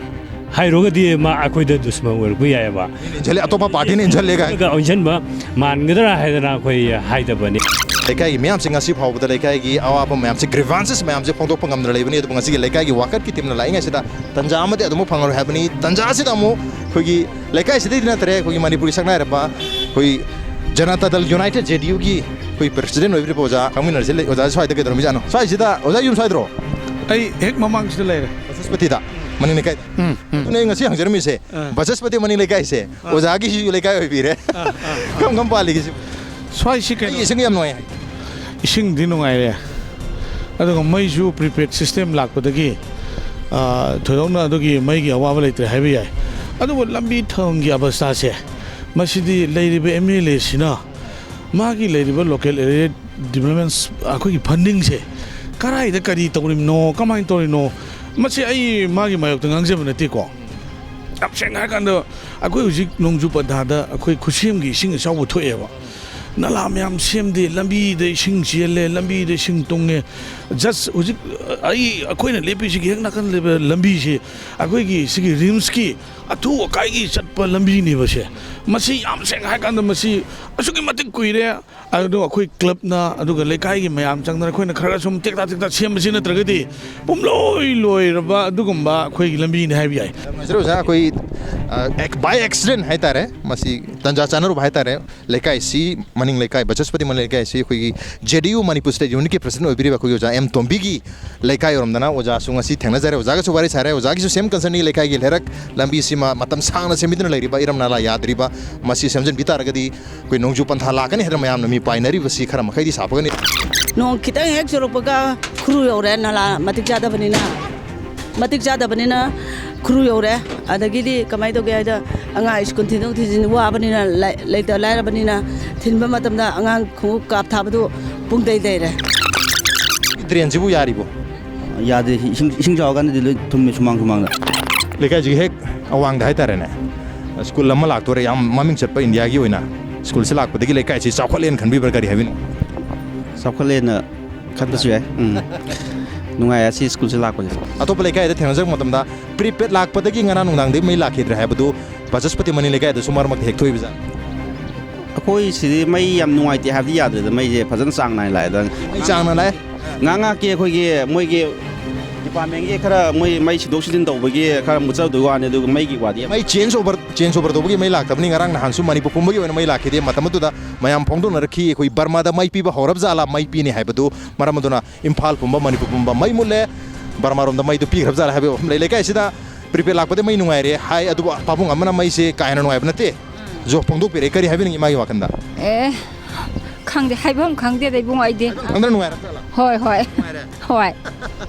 ꯍꯥꯏꯔꯨꯔꯒꯗꯤ ꯃꯥ ꯑꯩꯈꯣꯏꯗ ꯗꯨꯁꯃꯟ ꯑꯣꯏꯔꯛꯄ ꯌꯥꯏꯑꯕ꯫ ꯏꯟꯁꯤꯜꯂꯦ, ꯑꯇꯣꯞꯄ ꯄꯥꯔꯇꯤꯅ ꯏꯟꯁꯤꯜꯂꯦ ꯀꯥꯏ꯫ ꯑꯗꯨꯒ ꯑꯣꯟꯁꯤꯟꯕ ꯃꯥꯟꯒꯗ꯭ꯔꯥ ꯍꯥꯏꯗꯅ ꯑꯩꯈꯣꯏ ꯍꯥꯏꯗꯕꯅꯤ꯫ ꯂꯩꯀꯥꯏꯒꯤ ꯃꯤꯌꯥꯝꯁꯤꯡ ꯉꯁꯤ ꯐꯥꯎꯕꯗ ꯂꯩꯀꯥꯏꯒꯤ ꯑꯋꯥꯕ ꯃꯌꯥꯝꯁꯦ, ꯒ꯭ꯔꯤꯚꯥꯟꯁꯦꯁ ꯃꯌꯥꯝꯁꯦ ꯐꯣꯡꯗꯣꯛꯄ ꯉꯝꯗꯅ ꯂꯩꯕꯅꯤ꯫ ꯑꯗꯨꯕꯨ ꯉꯁꯤꯒꯤ ꯂꯩꯀꯥꯏꯒꯤ ꯋꯥꯀꯠꯀꯤ ꯇꯤꯝꯅ ꯂꯥꯛꯏꯉꯩꯁꯤꯗ ꯇꯟꯖꯥ ꯑꯃꯗꯤ ꯑꯗꯨꯃꯛ ꯐꯪꯉꯔꯣꯏ ꯍꯥꯏꯕꯅꯤ꯫ ꯇꯟꯖꯥ ꯑꯁꯤꯗ ꯑꯃꯨꯛ ꯑꯩꯈꯣꯏꯒꯤ ꯂꯩꯀꯥꯏꯁꯤꯗꯩꯗꯤ ꯅꯠꯇ꯭ꯔꯦ, ꯑꯩꯈꯣꯏꯒꯤ ꯃꯅꯤꯄꯨꯔꯒꯤ ꯁꯛꯅꯥꯏꯔꯕ ꯑꯩꯈꯣꯏ ꯖꯅꯇꯥ ꯗꯜ ꯌꯨꯅꯥꯏꯇꯦꯗ, ꯖꯦ ꯗꯤ ꯌꯨꯒꯤ ꯑꯩꯈꯣꯏ ꯄ꯭ꯔꯁꯤꯗꯦꯟ ꯑꯣꯏꯕꯤꯔꯤꯕ ꯑꯣꯖꯥ ꯈꯪꯃꯤꯟꯅꯔꯁꯤ꯫ ꯂꯩ-, ꯑꯣꯖꯥ ꯁ꯭ꯋꯥꯏꯗ ꯀꯩꯗꯧꯔꯝꯃꯤꯖꯥꯠꯅꯣ? ꯁ꯭ꯋꯥꯏꯁꯤꯗ, ꯑꯣꯖꯥ ꯌꯨꯝ ꯁ꯭ꯋꯥꯏꯗ꯭ꯔꯣ? ꯑꯩ ꯍꯦꯛ ꯃꯃꯥꯡꯁꯤꯗ ꯂꯩꯔꯦ꯫ ꯕꯁꯁꯄꯇꯤꯗ? ꯃꯅꯤꯡ ꯂꯩꯀꯥꯏꯗ꯫ ꯎꯝ, ꯎꯝ꯫ ꯑꯗꯨꯅꯦ ꯑꯩ ꯉꯁꯤ ꯍꯪꯖꯔꯝꯃꯤꯁꯦ꯫ ꯑꯥ꯫ ꯕꯆꯁꯄꯇꯤ ꯃꯅꯤꯡ ꯂꯩꯀꯥꯏꯁꯦ, ꯑꯥ꯫ ꯑꯣꯖꯥꯒꯤꯁꯤꯁꯨ ꯂꯩꯀꯥꯏ ꯑꯣꯏꯕꯤꯔꯦ꯫ ꯑꯥ, ꯑꯥ, ꯑꯥ꯫ ꯀꯔꯝ ꯀꯔꯝ ꯄꯥꯜꯂꯤꯒꯦ ꯁꯤꯕꯨ? ꯁ꯭ꯋꯥꯏꯁꯤ ꯀꯩꯅꯣ, ꯑꯩ ꯏꯁꯤꯡ ꯌꯥꯝ ꯅꯨꯡꯉꯥꯏ ꯍꯥꯏ꯫ ꯏꯁꯤꯡꯗꯤ ꯅꯨꯡꯉꯥꯏꯔꯦ꯫ ꯑꯗꯨꯒ ꯃꯩꯁꯨ prepaid system ꯂꯥꯛꯄꯗꯒꯤ, ꯑꯥ, ꯊꯣꯏꯗꯣꯛꯅ ꯑꯗꯨꯒꯤ ꯃꯩꯒꯤ ꯑꯋꯥꯕ ꯂꯩꯇ꯭ꯔꯦ ꯍꯥꯏꯕ ꯌꯥꯏ꯫ ꯑꯗꯨꯕꯨ ꯂꯝꯕꯤ ꯊꯣꯡꯒꯤ ꯑꯕꯁꯇꯥꯁꯦ, ꯃꯁꯤꯗꯤ ꯂꯩꯔꯤꯕ MLA ꯁꯤꯅ ꯃꯥꯒꯤ ꯂꯩꯔꯤꯕ local area developments ꯑꯩꯈꯣꯏꯒꯤ funding ꯁꯦ ꯀꯔꯥꯏꯗ ꯀꯔꯤ ꯇꯧꯔꯤꯕꯅꯣ, ꯀꯃꯥꯏꯅ ꯇꯧꯔꯤꯅꯣ, ꯃꯁꯤ ꯑꯩ ꯃꯥꯒꯤ ꯃꯥꯌꯣꯛꯇ ꯉꯥꯡꯖꯕ ꯅꯠꯇꯦꯀꯣ꯫ ꯌꯥꯝ ꯁꯦꯡꯅ ꯍꯥꯏꯔꯀꯥꯟꯗ, ꯑꯩꯈꯣꯏ ꯍꯧꯖꯤꯛ ꯅꯣꯡꯖꯨ ꯄꯟꯊꯥꯗ ꯑꯩꯈꯣꯏ ꯈꯨꯠꯁꯦꯝꯒꯤ ꯏꯁꯤꯡ ꯏꯆꯥꯎꯕ ꯊꯣꯛꯑꯦꯕ꯫ ꯅꯂꯥ ꯃꯌꯥꯝ ꯁꯦꯝꯗꯦ, ꯂꯝꯕꯤꯗ ꯏꯁꯤꯡ ꯆꯦꯜꯂꯦ, ꯂꯝꯕꯤꯗ ꯏꯁꯤꯡ ꯇꯨꯡꯉꯦ꯫ Just ꯍꯧꯖꯤꯛ ꯑꯩ, ꯑꯩꯈꯣꯏꯅ ꯂꯦꯞꯄꯤꯁꯤꯒꯤ ꯍꯦꯛ ꯅꯥꯀꯟ ꯂꯩꯕ ꯂꯝꯕꯤꯁꯤ ꯑꯩꯈꯣꯏꯒꯤ ꯁꯤꯒꯤ RIMS ꯀꯤ ꯑꯊꯨ ꯑꯀꯥꯏꯒꯤ ꯆꯠꯄ ꯂꯝꯕꯤꯅꯦꯕ ꯁꯦ꯫ ꯃꯁꯤ ꯌꯥꯝ ꯁꯦꯡꯅ ꯍꯥꯏꯔꯀꯥꯟꯗ, ꯃꯁꯤ ꯑꯁꯨꯛꯀꯤ ꯃꯇꯤꯛ ꯀꯨꯏꯔꯦ꯫ ꯑꯗꯣ ꯑꯩꯈꯣꯏ club ꯅ ꯑꯗꯨꯒ ꯂꯩꯀꯥꯏꯒꯤ ꯃꯌꯥꯝ ꯆꯪꯗꯅ ꯑꯩꯈꯣꯏꯅ ꯈꯔ ꯁꯨꯝ ꯇꯦꯛꯇꯥ ꯇꯦꯛꯇꯥ ꯁꯦꯝꯕꯁꯤ ꯅꯠꯇ꯭ꯔꯒꯗꯤ ꯄꯨꯝꯂꯣꯏ ꯂꯣꯏꯔꯕ ꯑꯗꯨꯒꯨꯝꯕ ꯑꯩꯈꯣꯏꯒꯤ ꯂꯝꯕꯤꯅꯤ ꯍꯥꯏꯕ ꯌꯥꯏ꯫ ꯌꯥꯝ ꯅꯨꯡꯉꯥꯏꯖꯔꯦ ꯑꯣꯖꯥ, ꯑꯩꯈꯣꯏ, ꯑ, ꯑꯦꯛ-, by accident ꯍꯥꯏꯇꯥꯔꯦ, ꯃꯁꯤ ꯇꯟꯖꯥ ꯆꯥꯟꯅꯔꯨꯕ ꯍꯥꯏꯇꯥꯔꯦ꯫ ꯂꯩꯀꯥꯏꯁꯤ, ꯃꯅꯤꯡ ꯂꯩꯀꯥꯏ, ꯕꯆꯁꯄꯇꯤ ꯃꯅꯤꯡ ꯂꯩꯀꯥꯏꯁꯤ ꯑꯩꯈꯣꯏꯒꯤ JDU ꯃꯅꯤꯄꯨꯔ state unit ꯀꯤ president ꯑꯣꯏꯕꯤꯔꯤꯕ ꯑꯩꯈꯣꯏꯒꯤ ꯑꯣꯖꯥ ꯑꯦꯝ ꯇꯣꯝꯕꯤꯒꯤ ꯂꯩꯀꯥꯏ ꯑꯣꯏꯔꯝꯗꯅ ꯑꯣꯖꯥꯁꯨ ꯉꯁꯤ ꯊꯦꯡꯅꯖꯔꯦ꯫ ꯑꯣꯖꯥꯒꯁꯨ ꯋꯥꯔꯤ ꯁꯥꯔꯦ꯫ ꯑꯣꯖꯥꯒꯤꯁꯨ same concern ꯅꯤ, ꯂꯩꯀꯥꯏꯒꯤ ꯂꯩꯔꯛ ꯂꯝꯕꯤꯁꯤꯃ ꯃꯇꯝ ꯁꯥꯡꯅ ꯁꯦꯝꯕꯤꯗꯨꯅ ꯂꯩꯔꯤꯕ, ꯏꯔꯝ ꯅꯂꯥ ꯌꯥꯗ꯭ꯔꯤꯕ, ꯃꯁꯤ ꯁꯦꯝꯖꯤꯟꯕꯤ ꯇꯥꯔꯒꯗꯤ ꯑꯩꯈꯣꯏ ꯅꯣꯡꯖꯨ ꯄꯟꯊꯥ ꯂꯥꯛꯀꯅꯤ ꯍꯥꯏꯗꯅ ꯃꯌꯥꯝꯅ ꯃꯤ ꯄꯥꯏꯅꯔꯤꯕꯁꯤ ꯈꯔ ꯃꯈꯩꯗꯤ ꯁꯥꯐꯒꯅꯤ꯫ ꯅꯣꯡ ꯈꯤꯇꯪ ꯍꯦꯛ ꯆꯨꯔꯛꯄꯒ ꯈꯨꯔꯨ ꯌꯧꯔꯦ, ꯅꯂꯥ ꯃꯇꯤꯛ ꯆꯥꯗꯕꯅꯤꯅ꯫ ꯃꯇꯤꯛ ꯆꯥꯗꯕꯅꯤꯅ ꯈꯨꯔꯨ ꯌꯧꯔꯦ꯫ ꯑꯗꯒꯤꯗꯤ ꯀꯃꯥꯏꯅ ꯇꯧꯒꯦ ꯍꯥꯏꯗ, ꯑꯉꯥꯡ ꯁ꯭ꯀꯨꯜ ꯊꯤꯟꯗꯣꯛ ꯊꯤꯟꯖꯤꯟ ꯋꯥꯕꯅꯤꯅ, ꯂꯩ-, ꯂꯩꯇ ꯂꯥꯏꯔꯕꯅꯤꯅ, ꯊꯤꯟꯕ ꯃꯇꯝꯗ ꯑꯉꯥꯡ ꯈꯣꯡꯎꯞ ꯀꯥꯞ ꯊꯥꯕꯗꯨ ꯄꯨꯡ ꯇꯩ ꯇꯩꯔꯦ꯫ ꯗ꯭ꯔꯦꯟꯁꯤꯕꯨ ꯌꯥꯔꯤꯕꯣ? ꯌꯥꯗꯦ, ꯏꯁꯤꯡ, ꯏꯁꯤꯡ ꯆꯥꯎꯔꯀꯥꯟꯗꯗꯤ ꯂꯣꯏ ꯊꯨꯝꯃꯦ ꯁꯨꯃꯥꯡ ꯁꯨꯃꯥꯡꯗ꯫ ꯂꯩꯀꯥꯏꯁꯤꯒꯤ ꯍꯦꯛ ꯑꯋꯥꯡꯗ ꯍꯥꯏꯇꯥꯔꯦꯅꯦ, ꯁ꯭ꯀꯨꯜ ꯑꯃ ꯂꯥꯛꯇꯣꯔꯦ, ꯌꯥꯝ ꯃꯃꯤꯡ ꯆꯠꯄ ꯏꯟꯗꯤꯌꯥꯒꯤ ꯑꯣꯏꯅ꯫ ꯁ꯭ꯀꯨꯜꯁꯤ ꯂꯥꯛꯄꯗꯒꯤ ꯂꯩꯀꯥꯏꯁꯤ ꯆꯥꯎꯈꯠꯂꯦꯅ ꯈꯟꯕꯤꯕ꯭ꯔꯥ, ꯀꯔꯤ ꯍꯥꯏꯕꯤꯅꯣ? ꯆꯥꯎꯈꯠꯂꯦꯅ ꯈꯟꯕꯁꯨ ꯌꯥꯏ꯫ ꯎꯝ꯫ ꯅꯨꯡꯉꯥꯏ ꯑꯁꯤ ꯁ꯭ꯀꯨꯜꯁꯦ ꯂꯥꯛꯄꯁꯦ꯫ ꯑꯇꯣꯞꯄ ꯂꯩꯀꯥꯏꯗ ꯊꯦꯡꯅꯖꯔꯛꯄ ꯃꯇꯝꯗ, prepaid ꯂꯥꯛꯄꯗꯒꯤ ꯉꯔꯥꯡ ꯅꯨꯡꯗꯥꯡꯗꯒꯤ ꯃꯩ ꯂꯥꯛꯈꯤꯗ꯭ꯔꯦ ꯍꯥꯏꯕꯗꯨ ꯕꯆꯁꯄꯇꯤ ꯃꯅꯤ ꯂꯩꯀꯥꯏꯗꯁꯨ ꯃꯔꯛ ꯃꯔꯛꯇ ꯍꯦꯛ ꯊꯣꯛꯏꯕꯖꯥꯠꯅꯤ꯫ ꯑꯩꯈꯣꯏ ꯁꯤꯗꯤ ꯃꯩ ꯌꯥꯝ ꯅꯨꯡꯉꯥꯏꯇꯦ ꯍꯥꯏꯕꯗꯤ ꯌꯥꯗ꯭ꯔꯦꯗ, ꯃꯩꯁꯦ ꯐꯖꯅ ꯆꯥꯡ ꯅꯥꯏꯅ ꯂꯥꯛꯑꯦꯗ꯫ ꯃꯩ ꯆꯥꯡ ꯅꯥꯏꯅ ꯂꯥꯛꯑꯦ? ꯉꯥꯏꯍꯥꯛ ꯉꯥꯏꯍꯥꯛꯀꯤ ꯑꯩꯈꯣꯏꯒꯤ ꯃꯣꯏꯒꯤ department ꯀꯤ ꯈꯔ ꯃꯣꯏ ꯃꯩ ꯁꯤꯟꯗꯣꯛ ꯁꯤꯟꯖꯤꯟ ꯇꯧꯕꯒꯤ ꯈꯔ ꯃꯨꯠꯆꯗꯣꯏ ꯋꯥꯅꯤ, ꯑꯗꯨꯒ ꯃꯩꯒꯤ ꯋꯥꯗꯤ ꯌꯥꯝ ꯃꯩ change over, change over ꯇꯧꯕꯒꯤ ꯃꯩ ꯂꯥꯛꯇꯕꯅꯤ꯫ ꯉꯔꯥꯡ ꯅꯍꯥꯟꯁꯨ ꯃꯅꯤꯄꯨꯔ ꯄꯨꯝꯕꯒꯤ ꯑꯣꯏꯅ ꯃꯩ ꯂꯥꯛꯈꯤꯗꯦ꯫ ꯃꯇꯝ ꯑꯗꯨꯗ ꯃꯌꯥꯝ ꯐꯣꯡꯗꯣꯛꯅꯔꯛꯈꯤ, ꯑꯩꯈꯣꯏ ꯕꯔꯃꯥꯗ ꯃꯩ ꯄꯤꯕ ꯍꯧꯔꯕ ꯖꯥꯠꯂꯥ, ꯃꯩ ꯄꯤꯅꯤ ꯍꯥꯏꯕꯗꯨ꯫ ꯃꯔꯝ ꯑꯗꯨꯅ ꯏꯝꯐꯥꯜ ꯄꯨꯝꯕ, ꯃꯅꯤꯄꯨꯔ ꯄꯨꯝꯕ ꯃꯩ ꯃꯨꯠꯂꯦ꯫ ꯕꯔꯃꯥꯔꯣꯝꯗ ꯃꯩꯗꯨ ꯄꯤꯈ꯭ꯔꯕ ꯖꯥꯠꯂ ꯍꯥꯏꯕ ꯋꯥꯐꯝ ꯂꯩ꯫ ꯂꯩꯀꯥꯏꯁꯤꯗ ꯄ꯭ꯔꯤꯄꯦꯗ ꯂꯥꯛꯄꯗ ꯃꯩ ꯅꯨꯡꯉꯥꯏꯔꯦ ꯍꯥꯏ, ꯑꯗꯨꯕꯨ ꯄꯥꯕꯨꯡ ꯑꯃꯅ ꯃꯩꯁꯦ ꯀꯥ ꯍꯦꯟꯅ ꯅꯨꯡꯉꯥꯏꯕ ꯅꯠꯇꯦ꯫ ꯖꯣꯕ ꯐꯣꯡꯗꯣꯛꯄꯤꯔꯛꯑꯦ꯫ ꯀꯔꯤ ꯍꯥꯏꯕꯤꯅꯤꯡꯉꯤ ꯃꯥꯒꯤ ꯋꯥꯈꯜꯗ? ꯑꯦ, ꯈꯪꯗꯦ, ꯍꯥꯏꯐꯝ ꯈꯪꯗꯦꯗ ꯏꯕꯨꯡꯉꯣ ꯑꯩꯗꯤ꯫ ꯈꯪꯗꯅ ꯅꯨꯡꯉꯥꯏꯔꯕ ꯖꯥꯠꯂ? ꯍꯣꯏ, ꯍꯣꯏ꯫ ꯅꯨꯡꯉꯥꯏꯔꯦ꯫ ꯍꯣꯏ꯫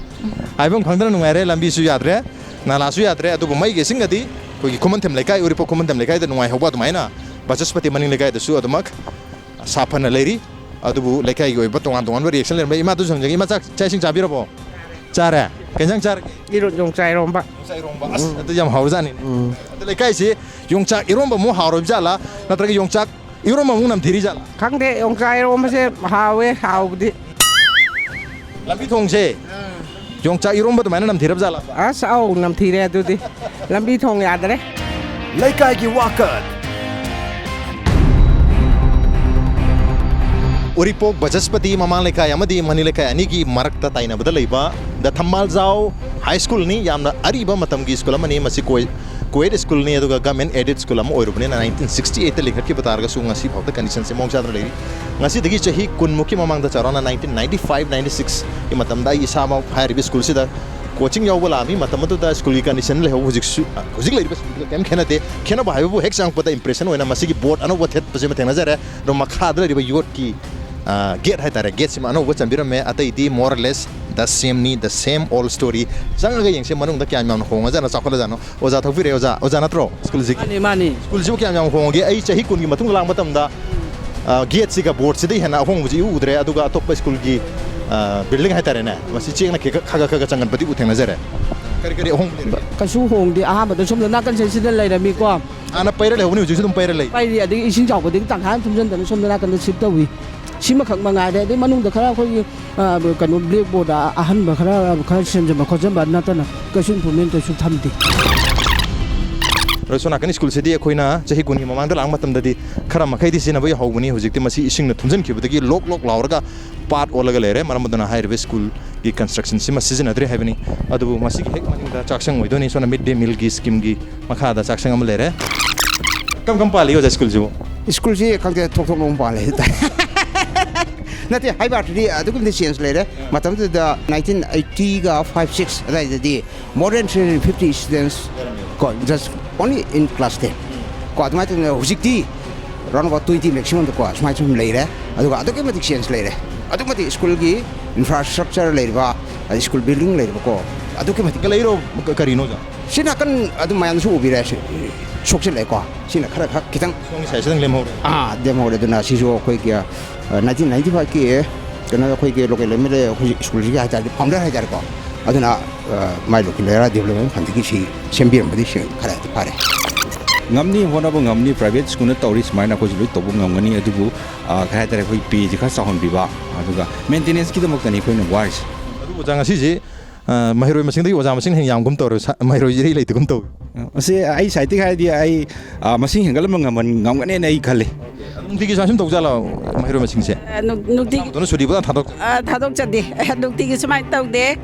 ꯍꯥꯏꯐꯝ ꯈꯪꯗꯅ ꯅꯨꯡꯉꯥꯏꯔꯦ꯫ ꯂꯝꯕꯤꯁꯨ ꯌꯥꯗ꯭ꯔꯦ, ꯅꯥꯂꯥꯁꯨ ꯌꯥꯗ꯭ꯔꯦ, ꯑꯗꯨꯕꯨ ꯃꯩꯒꯤ ꯏꯁꯤꯡꯒꯗꯤ ꯑꯩꯈꯣꯏꯒꯤ ꯈꯨꯃꯟꯊꯦꯝ ꯂꯩꯀꯥꯏ, ꯎꯔꯤꯄꯣꯛ ꯈꯨꯃꯟꯊꯦꯝ ꯂꯩꯀꯥꯏꯗ ꯅꯨꯡꯉꯥꯏꯍꯧꯕ ꯑꯗꯨꯃꯥꯏꯅ ꯕꯆꯁꯄꯇꯤ ꯃꯅꯤꯡ ꯂꯩꯀꯥꯏꯗꯁꯨ ꯑꯗꯨꯃꯛ ꯁꯥꯐꯅ ꯂꯩꯔꯤ꯫ ꯑꯗꯨꯕꯨ ꯂꯩꯀꯥꯏꯒꯤ ꯑꯣꯏꯕ ꯇꯣꯉꯥꯟ ꯇꯣꯉꯥꯟꯕ ꯔꯤꯑꯦꯛꯁꯟ ꯂꯩꯔꯝꯕ꯫ ꯏꯃꯥꯗꯨꯁꯨ ꯍꯪꯖꯒꯦ꯫ ꯏꯃꯥ, ꯆꯥꯛ, ꯆꯥꯛ ꯏꯁꯤꯡ ꯆꯥꯕꯤꯔꯕꯣ? ꯆꯥꯔꯦ꯫ ꯀꯩ ꯏꯟꯖꯥꯡ ꯆꯥꯔꯒꯦ? ꯏꯔꯣ-, ꯌꯣꯡꯆꯥꯛ ꯏꯔꯣꯝꯕ꯫ ꯌꯣꯡꯆꯥꯛ ꯏꯔꯣꯝꯕ꯫ ꯑꯁ, ꯎꯝ꯫ ꯑꯗꯨ ꯌꯥꯝ ꯍꯥꯎꯔꯖꯥꯠꯅꯤꯅꯦ꯫ ꯎꯝ꯫ ꯑꯗꯨ ꯂꯩꯀꯥꯏꯁꯤ ꯌꯣꯡꯆꯥꯛ ꯏꯔꯣꯝꯕ ꯑꯃꯨꯛ ꯍꯥꯎꯔꯣꯏꯕ ꯖꯥꯠꯂꯥ, ꯅꯠꯇ꯭ꯔꯒ ꯌꯣꯡꯆꯥꯛ ꯏꯔꯣꯝꯕ ꯑꯃꯨꯛ ꯅꯝꯊꯤꯔꯤ ꯖꯥꯠꯂꯥ? ꯈꯪꯗꯦ, ꯌꯣꯡꯆꯥꯛ ꯏꯔꯣꯝꯕꯁꯦ ꯍꯥꯎꯋꯦ, ꯍꯥꯎꯕꯗꯤ꯫ ꯂꯝꯕꯤ ꯊꯣꯡꯁꯦ ꯌꯣꯡꯆꯥꯛ ꯏꯔꯣꯝꯕ ꯑꯗꯨꯃꯥꯏꯅ ꯅꯝꯊꯤꯔꯕ ꯖꯥꯠꯂꯥ? ꯑꯁ, ꯑꯧ, ꯅꯝꯊꯤꯔꯦ ꯑꯗꯨꯗꯤ꯫ ꯂꯝꯕꯤ ꯊꯣꯡ ꯌꯥꯗꯔꯦ꯫ ꯂꯩꯀꯥꯏꯒꯤ ꯋꯥꯀꯠ꯫ ꯎꯔꯤꯄꯣꯛ ꯕꯆꯁꯄꯇꯤ ꯃꯃꯥꯡ ꯂꯩꯀꯥꯏ ꯑꯃꯗꯤ ꯃꯅꯤꯡ ꯂꯩꯀꯥꯏ ꯑꯅꯤꯒꯤ ꯃꯔꯛꯇ ꯇꯥꯏꯅꯕꯗ ꯂꯩꯕ ꯗ ꯊꯝꯕꯥꯜꯖꯥꯎ ꯍꯥꯏ ꯁ꯭ꯀꯨꯜꯅꯤ꯫ ꯌꯥꯝꯅ ꯑꯔꯤꯕ ꯃꯇꯝꯒꯤ ꯁ꯭ꯀꯨꯜ ꯑꯃꯅꯤ꯫ ꯃꯁꯤ ꯀꯣꯏ-, ꯀꯣ-ꯑꯦꯗ ꯁ꯭ꯀꯨꯜꯅꯤ, ꯑꯗꯨꯒ ꯒꯚꯔꯟꯃꯦꯟ ꯑꯦꯗꯦꯗ ꯁ꯭ꯀꯨꯜ ꯑꯃ ꯑꯣꯏꯔꯨꯕꯅꯤꯅ ꯅꯥꯏꯟꯇꯤꯟ ꯁꯤꯛꯁꯇꯤ ꯑꯩꯠꯇ ꯂꯤꯡꯈꯠꯈꯤꯕ ꯇꯥꯔꯒꯁꯨ ꯉꯁꯤ ꯐꯥꯎꯗ ꯀꯟꯗꯤꯁꯟꯁꯦ ꯃꯑꯣꯡ ꯆꯥꯗꯅ ꯂꯩꯔꯤ꯫ ꯉꯁꯤꯗꯒꯤ ꯆꯍꯤ ꯀꯨꯟꯃꯨꯛꯀꯤ ꯃꯃꯥꯡꯗ, ꯆꯥꯎꯔꯥꯛꯅ ꯅꯥꯏꯟꯇꯤꯟ ꯅꯥꯏꯟꯇꯤ ꯐꯥꯏꯚ ꯅꯥꯏꯟꯇꯤ ꯁꯤꯛꯁꯀꯤ ꯃꯇꯝꯗ ꯑꯩ ꯏꯁꯥꯃꯛ ꯍꯥꯏꯔꯤꯕ ꯁ꯭ꯀꯨꯜꯁꯤꯗ ꯀꯣꯆꯤꯡ ꯌꯥꯎꯕ ꯂꯥꯛꯑꯝꯃꯤ꯫ ꯃꯇꯝ ꯑꯗꯨꯗ ꯁ꯭ꯀꯨꯜꯒꯤ ꯀꯟꯗꯤꯁꯟ ꯂꯩꯍꯧꯕ ꯍꯧꯖꯤꯛꯁꯨ, ꯍꯧꯖꯤꯛ ꯂꯩꯔꯤꯕ ꯁ꯭ꯀꯨꯜꯗꯨꯒ ꯀꯩꯝ ꯈꯦꯠꯅꯗꯦ꯫ ꯈꯦꯠꯅꯕ ꯍꯥꯏꯕꯕꯨ ꯍꯦꯛ ꯆꯪꯉꯛꯄꯗ ꯏꯝꯄ꯭ꯔꯦꯁꯟ ꯑꯣꯏꯅ ꯃꯁꯤꯒꯤ ꯕꯣꯔꯗ ꯑꯅꯧꯕ ꯊꯦꯠꯄꯁꯤꯃ ꯊꯦꯡꯅꯖꯔꯦ꯫ ꯑꯗꯣ ꯃꯈꯥꯗ ꯂꯩꯔꯤꯕ ꯌꯣꯠꯀꯤ, ꯑ, ꯒꯦꯠ ꯍꯥꯏꯇꯥꯔꯦ, ꯒꯦꯠꯁꯤꯃ ꯑꯅꯧꯕ ꯆꯟꯕꯤꯔꯝꯃꯦ꯫ ꯑꯇꯩꯗꯤ more or less the same ꯅꯤ, the same old story꯫ ꯆꯪꯉꯒ ꯌꯦꯡꯁꯦ ꯃꯅꯨꯡꯗ ꯀꯌꯥꯝ ꯌꯥꯝꯅ ꯍꯣꯡꯉꯖꯥꯠꯅꯣ, ꯆꯥꯎꯈꯠꯂꯖꯥꯠꯅꯣ꯫ ꯑꯣꯖꯥ ꯊꯣꯛꯄꯤꯔꯛꯑꯦ, ꯑꯣꯖꯥ꯫ ꯑꯣꯖꯥ ꯅꯠꯇ꯭ꯔꯣ ꯁ꯭ꯀꯨꯜꯁꯤꯒꯤ? ꯃꯥꯅꯤ, ꯃꯥꯅꯤ꯫ ꯁ꯭ꯀꯨꯜꯁꯤꯕꯨ ꯀꯌꯥꯝ ꯌꯥꯝ ꯍꯣꯡꯉꯒꯦ? ꯑꯩ ꯆꯍꯤ ꯀꯨꯟꯒꯤ ꯃꯇꯨꯡꯗ ꯂꯥꯛꯄ ꯃꯇꯝꯗ, ꯑ, ꯒꯦꯠꯁꯤꯒ ꯕꯣꯔꯗꯁꯤꯗꯒꯤ ꯍꯦꯟꯅ ꯑꯍꯣꯡꯕꯁꯤ ꯏꯎ ꯎꯗ꯭ꯔꯦ꯫ ꯑꯗꯨꯒ ꯑꯇꯣꯞꯄ ꯁ꯭ꯀꯨꯜꯒꯤ, ꯑ, ꯕꯤꯜꯗꯤꯡ ꯍꯥꯏꯇꯥꯔꯦꯅꯦ, ꯃꯁꯤ ꯆꯦꯡꯅ ꯈꯦꯒ-, ꯈꯒ ꯈꯒ ꯆꯪꯒꯟꯕꯗꯤ ꯎ ꯊꯦꯡꯅꯖꯔꯦ꯫ ꯀꯔꯤ ꯀꯔꯤ ꯑꯍꯣꯡꯕ ꯂꯩꯔꯒꯦ? ꯀꯩꯁꯨ ꯍꯣꯡꯗꯦ꯫ ꯑꯍꯥꯟꯕꯗ ꯁꯣꯝꯗ ꯅꯥꯀꯟ ꯁꯥꯏꯠꯁꯤꯗ ꯂꯩꯔꯝꯃꯤꯀꯣ꯫ ꯍꯥꯟꯅ ꯄꯩꯔ ꯂꯩꯍꯧꯕꯅꯤ, ꯍꯧꯖꯤꯛꯁꯨ ꯑꯗꯨꯝ ꯄꯩꯔ ꯂꯩ꯫ ꯄꯩꯔꯤ, ꯑꯗꯒꯤ ꯏꯁꯤꯡ ꯆꯥꯎꯕꯗꯒꯤ ꯇꯪꯈꯥꯏ ꯑꯃ ꯊꯨꯝꯖꯤꯟꯗꯅ ꯁꯣꯝꯗ ꯅꯥꯀꯟꯗ ꯁꯤꯐ ꯇꯧꯏ꯫ ꯁꯤꯃꯈꯛ ꯃꯉꯥꯏꯔꯦ꯫ ꯑꯗꯩ ꯃꯅꯨꯡꯗ ꯈꯔ ꯑꯩꯈꯣꯏꯒꯤ, ꯑ, ꯀꯩꯅꯣ, ꯕ꯭ꯂꯦꯛ ꯕꯣꯔꯗ ꯑꯍꯟꯕ ꯈꯔ, ꯈꯔ ꯁꯦꯝꯖꯤꯟꯕ ꯈꯣꯠꯆꯤꯟꯕ ꯅꯠꯇꯅ ꯀꯩꯁꯨ ꯏꯝꯄ꯭ꯔꯨꯚꯃꯦꯟ ꯀꯩꯁꯨ ꯊꯝꯗꯦ꯫ ꯑꯗꯣ ꯁꯣꯝ ꯅꯥꯀꯟ ꯁ꯭ꯀꯨꯜꯁꯤꯗꯤ ꯑꯩꯈꯣꯏꯅ ꯆꯍꯤ ꯀꯨꯟꯒꯤ ꯃꯃꯥꯡꯗ ꯂꯥꯛꯄ ꯃꯇꯝꯗꯗꯤ ꯈꯔ ꯃꯈꯩꯗꯤ ꯁꯤꯖꯤꯟꯅꯕ ꯌꯥꯍꯧꯕꯅꯤ꯫ ꯍꯧꯖꯤꯛꯇꯤ ꯃꯁꯤ ꯏꯁꯤꯡꯅ ꯊꯨꯝꯖꯤꯟꯈꯤꯕꯗꯒꯤ ꯂꯣꯛ ꯂꯣꯛ ꯂꯥꯎꯔꯒ ꯄꯥꯠ ꯑꯣꯜꯂꯒ ꯂꯩꯔꯦ꯫ ꯃꯔꯝ ꯑꯗꯨꯅ ꯍꯥꯏꯔꯤꯕ ꯁ꯭ꯀꯨꯜꯒꯤ ꯀꯟꯁꯇ꯭ꯔꯛꯁꯟꯁꯤꯃ ꯁꯤꯖꯤꯟꯅꯗ꯭ꯔꯦ ꯍꯥꯏꯕꯅꯤ꯫ ꯑꯗꯨꯕꯨ ꯃꯁꯤꯒꯤ ꯍꯦꯛ ꯃꯅꯤꯡꯗ ꯆꯥꯛꯁꯪ ꯑꯣꯏꯗꯣꯏꯅꯤ꯫ ꯁꯣꯝꯅ ꯃꯤꯗ ꯗꯦ ꯃꯤꯜꯒꯤ ꯁ꯭ꯀꯤꯝꯒꯤ ꯃꯈꯥꯗ ꯆꯥꯛꯁꯪ ꯑꯃ ꯂꯩꯔꯦ꯫ ꯀꯔꯝ ꯀꯔꯝ ꯄꯥꯜꯂꯤ ꯑꯣꯖꯥ ꯁ꯭ꯀꯨꯜꯁꯤꯕꯨ? ꯁ꯭ꯀꯨꯜꯁꯤ ꯈꯪꯗꯦ, ꯊꯣꯛ ꯊꯣꯛꯅ ꯑꯃꯨꯛ ꯄꯥꯜꯂꯦ ꯍꯥꯏꯇꯥꯔꯦ꯫ ꯅꯠꯇꯦ, ꯍꯥꯏꯕ ꯑꯥꯔꯊꯗꯤ ꯑꯗꯨꯛꯀꯤ ꯃꯇꯤꯛ ꯆꯦꯟꯖ ꯂꯩꯔꯦ꯫ ꯃꯇꯝꯗꯨꯗ ꯅꯥꯏꯟꯇꯤꯟ ꯑꯩꯠꯇꯤꯒ ꯐꯥꯏꯚ ꯁꯤꯛꯁ ꯑꯗꯨꯋꯥꯏꯗꯗꯤ more than three hundred fifty students ꯀꯣ, just only in class ten ꯀꯣ꯫ ꯑꯗꯨꯃꯥꯏꯅ ꯇꯧꯗꯅ ꯍꯧꯖꯤꯛꯇꯤ round about twenty maximum ꯗꯀꯣ, ꯁꯨꯃꯥꯏꯅ ꯁꯨꯝ ꯂꯩꯔꯦ꯫ ꯑꯗꯨꯒ ꯑꯗꯨꯛꯀꯤ ꯃꯇꯤꯛ ꯆꯦꯟꯖ ꯂꯩꯔꯦ꯫ ꯑꯗꯨꯛꯀꯤ ꯃꯇꯤꯛ ꯁ꯭ꯀꯨꯜꯒꯤ ꯏꯟꯐ꯭ꯔꯥꯁ꯭ꯇ꯭ꯔꯛꯆꯔ ꯂꯩꯔꯤꯕ, ꯑꯗꯩ ꯁ꯭ꯀꯨꯜ ꯕꯤꯜꯗꯤꯡ ꯂꯩꯔꯤꯕꯀꯣ, ꯑꯗꯨꯛꯀꯤ ꯃꯇꯤꯛ ꯀ-, ꯂꯩꯔꯣ, ꯀ-, ꯀꯔꯤꯅꯣ ꯑꯣꯖꯥ? ꯁꯤ ꯅꯥꯀꯟ ꯑꯗꯨꯝ ꯃꯌꯥꯝꯁꯨ ꯎꯕꯤꯔꯦ, ꯁꯤ ꯁꯣꯛꯆꯤꯜꯂꯛꯑꯦꯀꯣ꯫ ꯁꯤꯅ ꯈꯔ ꯈꯛ ꯈꯤꯇꯪ ꯁꯣꯝꯒꯤ ꯁꯥꯏꯠꯁꯤꯗꯪ ꯂꯦꯝꯍꯧꯔꯦ꯫ ꯑꯥ, ꯂꯦꯝꯍꯧꯔꯦ꯫ ꯑꯗꯨꯅ ꯁꯤꯁꯨ ꯑꯩꯈꯣꯏꯒꯤ, ꯑ, ꯅꯥꯏꯟꯇꯤꯟ ꯅꯥꯏꯟꯇꯤ ꯐꯥꯏꯚꯀꯤ ꯀꯩꯅꯣ, ꯑꯩꯈꯣꯏꯒꯤ local MLA ꯑꯩꯈꯣꯏ ꯁ꯭ꯀꯨꯜꯁꯤꯒꯤ ꯍꯥꯏꯇꯥꯔꯗꯤ founder ꯍꯥꯏꯇꯥꯔꯦꯀꯣ꯫ ꯑꯗꯨꯅ, ꯑ, ꯃꯥꯏ local area development fundꯒꯤ ꯁꯤ ꯁꯦꯝꯕꯤꯔꯝꯕꯗꯤ ꯁꯤ ꯈꯔꯗꯤ ꯐꯔꯦ꯫ ꯉꯝꯅꯤ, ꯍꯣꯠꯅꯕ ꯉꯝꯅꯤ꯫ Private schoolꯅ ꯇꯧꯔꯤ ꯁꯨꯃꯥꯏꯅ ꯑꯩꯈꯣꯏꯁꯨ ꯂꯣꯏ ꯇꯧꯕ ꯉꯝꯒꯅꯤ꯫ ꯑꯗꯨꯕꯨ, ꯑ, ꯀꯩ ꯍꯥꯏꯇꯥꯔꯦ, ꯑꯩꯈꯣꯏ payꯁꯦ ꯈꯔ ꯆꯥꯎꯍꯟꯕꯤꯕ, ꯑꯗꯨꯒ maintenanceꯀꯤꯗꯃꯛꯇꯅꯤ ꯑꯩꯈꯣꯏꯅ ꯋꯥꯔꯤꯁꯦ꯫ ꯑꯗꯨꯕꯨ ꯑꯣꯖꯥ, ꯉꯁꯤꯁꯦ ꯑ, ꯃꯍꯩꯔꯣꯏ ꯃꯁꯤꯡꯗꯒꯤ ꯑꯣꯖꯥ ꯃꯁꯤꯡ ꯍꯦꯟꯅ ꯌꯥꯝꯒꯨꯝ ꯇꯧꯔꯦ, ꯁ-, ꯃꯍꯩꯔꯣꯏꯁꯦ ꯏꯔꯩ ꯂꯩꯇꯒꯨꯝ ꯇꯧꯏ꯫ ꯑꯁꯤ ꯑꯩ ꯁꯥꯏꯠꯇꯒꯤ ꯍꯥꯏꯔꯗꯤ ꯑꯩ, ꯑ, ꯃꯁꯤꯡ ꯍꯦꯟꯒꯠꯍꯟꯕ ꯉꯝꯃꯟ-, ꯉꯝꯒꯅꯦꯅ ꯑꯩ ꯈꯜꯂꯤ꯫ ꯑꯗꯨꯝ ꯅꯨꯡꯇꯤꯒꯤ ꯁꯨꯃꯥꯏꯅ ꯁꯨꯝ ꯇꯧꯖꯥꯠꯂꯣ ꯃꯍꯩꯔꯣꯏ ꯃꯁꯤꯡꯁꯦ? ꯑ, ꯅꯨꯡ-, ꯅꯨꯡꯇꯤꯒꯤ ꯑꯌꯥꯝꯕꯗꯨꯅ ꯁꯨꯇꯤ ꯐꯖꯅ ꯊꯥꯗꯣꯛ- ꯑ, ꯊꯥꯗꯣꯛꯆꯗꯦ꯫ ꯑ, ꯅꯨꯡꯇꯤꯒꯤ ꯁꯨꯃꯥꯏꯅ ꯇꯧꯗꯦ꯫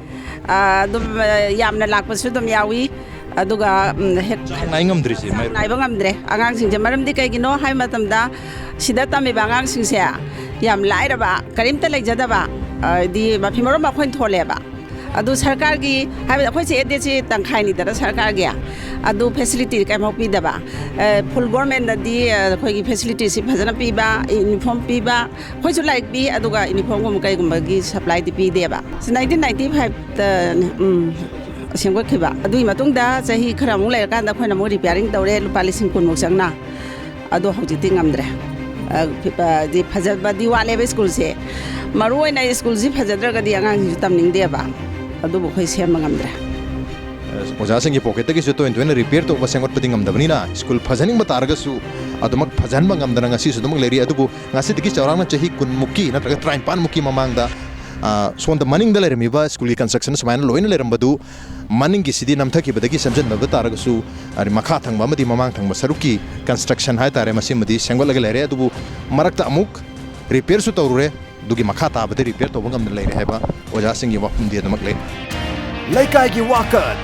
ꯑ, ꯑꯗꯨꯝ, ꯑ, ꯌꯥꯝꯅ ꯂꯥꯛꯄꯁꯨ ꯑꯗꯨꯝ ꯌꯥꯎꯏ꯫ ꯑꯗꯨꯒ, ꯎꯝ, ꯍꯦꯛ ꯆꯥꯡ ꯅꯥꯏ ꯉꯝꯗ꯭ꯔꯤꯁꯦ ꯆꯥꯡ ꯃꯍꯩꯔꯣꯏ- ꯅꯥꯏꯕ ꯉꯝꯗ꯭ꯔꯦ ꯑꯉꯥꯡꯁꯤꯡꯁꯦ꯫ ꯃꯔꯝꯗꯤ ꯀꯩꯒꯤꯅꯣ ꯍꯥꯏꯕ ꯃꯇꯝꯗ, ꯁꯤꯗ ꯇꯝꯃꯤꯕ ꯑꯉꯥꯡꯁꯤꯡꯁꯦ ꯌꯥꯝ ꯂꯥꯏꯔꯕ, ꯀꯔꯤꯝꯇ ꯂꯩꯖꯗꯕ, ꯍꯥꯏꯗꯤ ꯃꯐꯤ ꯃꯔꯣꯟ ꯑꯩꯈꯣꯏꯅ ꯊꯣꯜꯂꯦꯕ꯫ ꯑꯗꯨ ꯁꯔꯀꯥꯔꯒꯤ, ꯍꯥꯏꯕꯗꯤ ꯑꯩꯈꯣꯏꯁꯦ ꯑꯦꯗꯦꯠꯁꯤ ꯇꯪꯈꯥꯏꯅꯤꯗꯅ ꯁꯔꯀꯥꯔꯒꯤ, ꯑꯗꯨ facility ꯀꯩꯝꯐꯥꯎ ꯄꯤꯗꯕ꯫ ꯑꯦ, full governmentꯗꯗꯤ, ꯑ, ꯑꯩꯈꯣꯏꯒꯤ facilityꯁꯤ ꯐꯖꯅ ꯄꯤꯕ, uniform ꯄꯤꯕ, ꯑꯩꯈꯣꯏꯁꯨ ꯂꯥꯏꯔꯤꯛ ꯄꯤ, ꯑꯗꯨꯒ uniformꯒꯨꯝꯕ ꯀꯩꯒꯨꯝꯕꯒꯤ supplyꯗꯤ ꯄꯤꯗꯦꯕ꯫ ꯁꯤ nineteen ninety fiveꯇ, ꯎꯝ, ꯁꯦꯝꯒꯠꯈꯤꯕ꯫ ꯑꯗꯨꯒꯤ ꯃꯇꯨꯡꯗ ꯆꯍꯤ ꯈꯔꯃꯨꯛ ꯂꯩꯔꯀꯥꯟꯗ ꯑꯩꯈꯣꯏꯅ ꯑꯃꯨꯛ repairing ꯇꯧꯔꯦ, ꯂꯨꯄꯥ ꯂꯤꯁꯤꯡ ꯀꯨꯟꯃꯨꯛ ꯆꯪꯅ꯫ ꯑꯗꯣ ꯍꯧꯖꯤꯛꯇꯤ ꯉꯝꯗ꯭ꯔꯦ꯫ ꯑ, ꯐ-, ꯑ, ꯗꯤ ꯐꯖꯕꯗꯤ ꯋꯥꯠꯂꯦꯕ ꯁ꯭ꯀꯨꯜꯁꯦ꯫ ꯃꯔꯨ ꯑꯣꯏꯅ ꯁ꯭ꯀꯨꯜꯁꯤ ꯐꯖꯗ꯭ꯔꯒꯗꯤ ꯑꯉꯥꯡꯁꯤꯡꯁꯨ ꯇꯝꯅꯤꯡꯗꯦꯕ꯫ ꯑꯗꯨꯕꯨ ꯑꯩꯈꯣꯏ ꯁꯦꯝꯕ ꯉꯝꯗ꯭ꯔꯦ꯫ ꯑ, ꯑꯣꯖꯥꯁꯤꯡꯒꯤ ꯄꯣꯀꯦꯠꯇꯒꯤꯁꯨ ꯇꯣꯏꯅ ꯇꯣꯏꯅ repair ꯇꯧꯕ, ꯁꯦꯝꯒꯠꯄꯗꯤ ꯉꯝꯗꯕꯅꯤꯅ, ꯁ꯭ꯀꯨꯜ ꯐꯖꯅꯤꯡꯕ ꯇꯥꯔꯒꯁꯨ ꯑꯗꯨꯃꯛ ꯐꯖꯍꯟꯕ ꯉꯝꯗꯅ ꯉꯁꯤꯁꯨ ꯑꯗꯨꯃꯛ ꯂꯩꯔꯤ꯫ ꯑꯗꯨꯕꯨ ꯉꯁꯤꯗꯒꯤ ꯆꯥꯎꯔꯥꯛꯅ ꯆꯍꯤ ꯀꯨꯟꯃꯨꯛꯀꯤ ꯅꯠꯇ꯭ꯔꯒ ꯇꯔꯥꯅꯤꯄꯥꯟꯃꯨꯛꯀꯤ ꯃꯃꯥꯡꯗ, ꯑ, ꯁꯣꯝꯗ ꯃꯅꯤꯡꯗ ꯂꯩꯔꯝꯃꯤꯕ ꯁ꯭ꯀꯨꯜꯒꯤ construction ꯁꯨꯃꯥꯏꯅ ꯂꯣꯏꯅ ꯂꯩꯔꯝꯕꯗꯨ ꯃꯅꯤꯡꯒꯤꯁꯤꯗꯤ ꯅꯝꯊꯈꯤꯕꯗꯒꯤ ꯁꯦꯝꯖꯤꯟꯅꯕ ꯇꯥꯔꯒꯁꯨ, ꯑꯗꯩ ꯃꯈꯥ ꯊꯪꯕ ꯑꯃꯗꯤ ꯃꯃꯥꯡ ꯊꯪꯕ ꯁꯔꯨꯛꯀꯤ construction ꯍꯥꯏꯇꯥꯔꯦ, ꯃꯁꯤꯃꯗꯤ ꯁꯦꯝꯒꯠꯂꯒ ꯂꯩꯔꯦ꯫ ꯑꯗꯨꯕꯨ ꯃꯔꯛꯇ ꯑꯃꯨꯛ repairꯁꯨ ꯇꯧꯔꯨꯔꯦ, ꯑꯗꯨꯒꯤ ꯃꯈꯥ ꯇꯥꯕꯗ repair ꯇꯧꯕ ꯉꯝꯗꯅ ꯂꯩꯔꯦ ꯍꯥꯏꯕ ꯑꯣꯖꯥꯁꯤꯡꯒꯤ ꯋꯥꯐꯝꯗꯤ ꯑꯗꯨꯃꯛ ꯂꯩ꯫ ꯂꯩꯀꯥꯏꯒꯤ ꯋꯥꯀꯠ꯫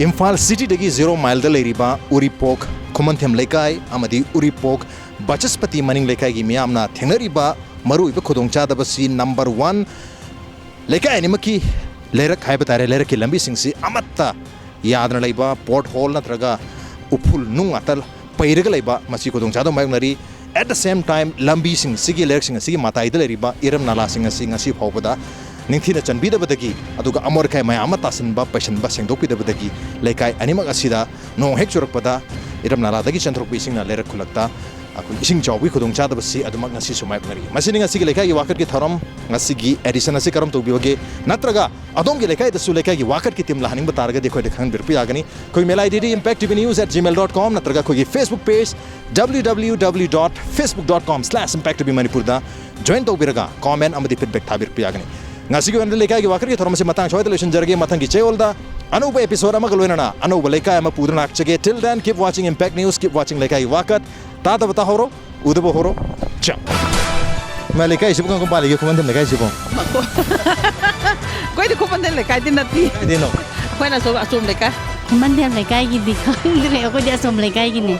ꯏꯝꯐꯥꯜ ꯁꯤꯇꯤꯗꯒꯤ ꯖꯤꯔꯣ ꯃꯥꯏꯜꯗ ꯂꯩꯔꯤꯕ ꯎꯔꯤꯄꯣꯛ ꯈꯨꯃꯟꯊꯦꯝ ꯂꯩꯀꯥꯏ ꯑꯃꯗꯤ ꯎꯔꯤꯄꯣꯛ ꯕꯆꯁꯄꯇꯤ ꯃꯅꯤꯡ ꯂꯩꯀꯥꯏꯒꯤ ꯃꯤꯌꯥꯝꯅ ꯊꯦꯡꯅꯔꯤꯕ ꯃꯔꯨꯑꯣꯏꯕ ꯈꯨꯗꯣꯡꯆꯥꯗꯕꯁꯤ ꯅꯝꯕꯔ ꯋꯥꯟ, ꯂꯩꯀꯥꯏ ꯑꯅꯤꯃꯛꯀꯤ ꯂꯩꯔꯛ ꯍꯥꯏꯕ ꯇꯥꯔꯦ, ꯂꯩꯔꯛꯀꯤ ꯂꯝꯕꯤꯁꯤꯡꯁꯤ ꯑꯃꯠꯇ ꯌꯥꯗꯅ ꯂꯩꯕ, ꯄꯣꯠ ꯍꯣꯜ ꯅꯠꯇ꯭ꯔꯒ ꯎꯐꯨꯜ ꯅꯨꯡ ꯉꯥꯛꯇ ꯄꯩꯔꯒ ꯂꯩꯕ, ꯃꯁꯤ ꯈꯨꯗꯣꯡꯆꯥꯗꯕ ꯃꯥꯌꯣꯛꯅꯔꯤ꯫ At the same time, ꯂꯝꯕꯤꯁꯤꯡ ꯑꯁꯤꯒꯤ, ꯂꯩꯔꯛꯁꯤꯡ ꯑꯁꯤꯒꯤ ꯃꯇꯥꯏꯗ ꯂꯩꯔꯤꯕ ꯏꯔꯝ ꯅꯥꯂꯥꯁꯤꯡ ꯑꯁꯤ ꯉꯁꯤ ꯐꯥꯎꯕꯗ ꯅꯤꯡꯊꯤꯅ ꯆꯟꯕꯤꯗꯕꯗꯒꯤ, ꯑꯗꯨꯒ ꯑꯃꯣꯠ ꯑꯀꯥꯏ ꯃꯌꯥꯝ ꯑꯃ ꯇꯥꯁꯤꯟꯕ, ꯄꯩꯁꯤꯟꯕ, ꯁꯦꯡꯗꯣꯛꯄꯤꯗꯕꯗꯒꯤ ꯂꯩꯀꯥꯏ ꯑꯅꯤꯃꯛ ꯑꯁꯤꯗ ꯅꯣꯡ ꯍꯦꯛ ꯆꯨꯔꯛꯄꯗ ꯏꯔꯝ ꯅꯥꯂꯥꯗꯒꯤ ꯆꯦꯟꯊꯣꯔꯛꯄ ꯏꯁꯤꯡꯅ ꯂꯩꯔꯛ ꯈꯨꯜꯂꯛꯇ ꯑꯩꯈꯣꯏ ꯏꯁꯤꯡ ꯆꯥꯎꯕꯒꯤ ꯈꯨꯗꯣꯡꯆꯥꯗꯕꯁꯤ ꯑꯗꯨꯃꯛ ꯉꯁꯤꯁꯨ ꯃꯥꯌꯣꯛꯅꯔꯤ꯫ ꯃꯁꯤꯅꯤ ꯉꯁꯤꯒꯤ ꯂꯩꯀꯥꯏꯒꯤ ꯋꯥꯀꯠꯀꯤ ꯊꯧꯔꯝ, ꯉꯁꯤꯒꯤ edition ꯑꯁꯤ ꯀꯔꯝ ꯇꯧꯕꯤꯕꯒꯦ? ꯅꯠꯇ꯭ꯔꯒ ꯑꯗꯣꯝꯒꯤ ꯂꯩꯀꯥꯏꯗꯁꯨ ꯂꯩꯀꯥꯏꯒꯤ ꯋꯥꯀꯠꯀꯤ team ꯂꯥꯛꯍꯟꯅꯤꯡꯕ ꯇꯥꯔꯒꯗꯤ ꯑꯩꯈꯣꯏꯗ ꯈꯪꯍꯟꯕꯤꯔꯛꯄ ꯌꯥꯒꯅꯤ꯫ ꯑꯩꯈꯣꯏ mail ID D impact T V news at gmail dot com ꯅꯠꯇ꯭ꯔꯒ ꯑꯩꯈꯣꯏꯒꯤ Facebook page W W W dot facebook dot com slash impact T V Manipur ꯗ join ꯇꯧꯕꯤꯔꯒ comment ꯑꯃꯗꯤ feedback ꯊꯥꯕꯤꯔꯛꯄ ꯌꯥꯒꯅꯤ꯫ ꯉꯁꯤꯒꯤ ꯑꯣꯏꯅꯗꯤ ꯂꯩꯀꯥꯏꯒꯤ ꯋꯥꯀꯠꯀꯤ ꯊꯧꯔꯝ ꯑꯁꯤ ꯃꯇꯥꯡ ꯁ꯭ꯋꯥꯏꯗ ꯂꯣꯏꯁꯤꯟꯖꯔꯒꯦ꯫ ꯃꯊꯪꯒꯤ ꯆꯌꯣꯜꯗ ꯑꯅꯧꯕ episode ꯑꯃꯒ ꯂꯣꯏꯅꯅ ꯑꯅꯧꯕ ꯂꯩꯀꯥꯏ ꯑꯃ ꯄꯨꯗꯨꯅ ꯂꯥꯛꯆꯒꯦ꯫ Till then, keep watching Impact News, keep watching ꯂꯩꯀꯥꯏꯒꯤ ꯋꯥꯀꯠ꯫ ꯇꯥꯗꯕ ꯇꯥꯍꯧꯔꯣ, ꯎꯗꯕ ꯍꯧꯔꯣ꯫ ꯆꯥ꯫ ꯃꯥ ꯂꯩꯀꯥꯏꯁꯤꯕꯨ ꯀꯔꯝ ꯀꯔꯝ ꯄꯥꯜꯂꯤꯒꯦ, ꯈꯨꯃꯟꯊꯦꯝ ꯂꯩꯀꯥꯏꯁꯤꯕꯨ? ꯑꯩꯈꯣꯏꯗꯤ ꯈꯨꯃꯟꯊꯦꯝ ꯂꯩꯀꯥꯏꯗꯤ ꯅꯠꯇꯦ꯫ ꯀꯥꯏꯗꯩꯅꯣ? ꯑꯩꯈꯣꯏꯅ ꯑꯁꯣꯝ ꯑꯆꯣꯝ ꯂꯩꯀꯥꯏ꯫ ꯈꯨꯃꯟꯊꯦꯝ ꯂꯩꯀꯥꯏꯒꯤꯗꯤ ꯈꯪꯗ꯭ꯔꯦ, ꯑꯩꯈꯣꯏꯗꯤ ꯑꯆꯣꯝ ꯂꯩꯀꯥꯏꯒꯤꯅꯦ꯫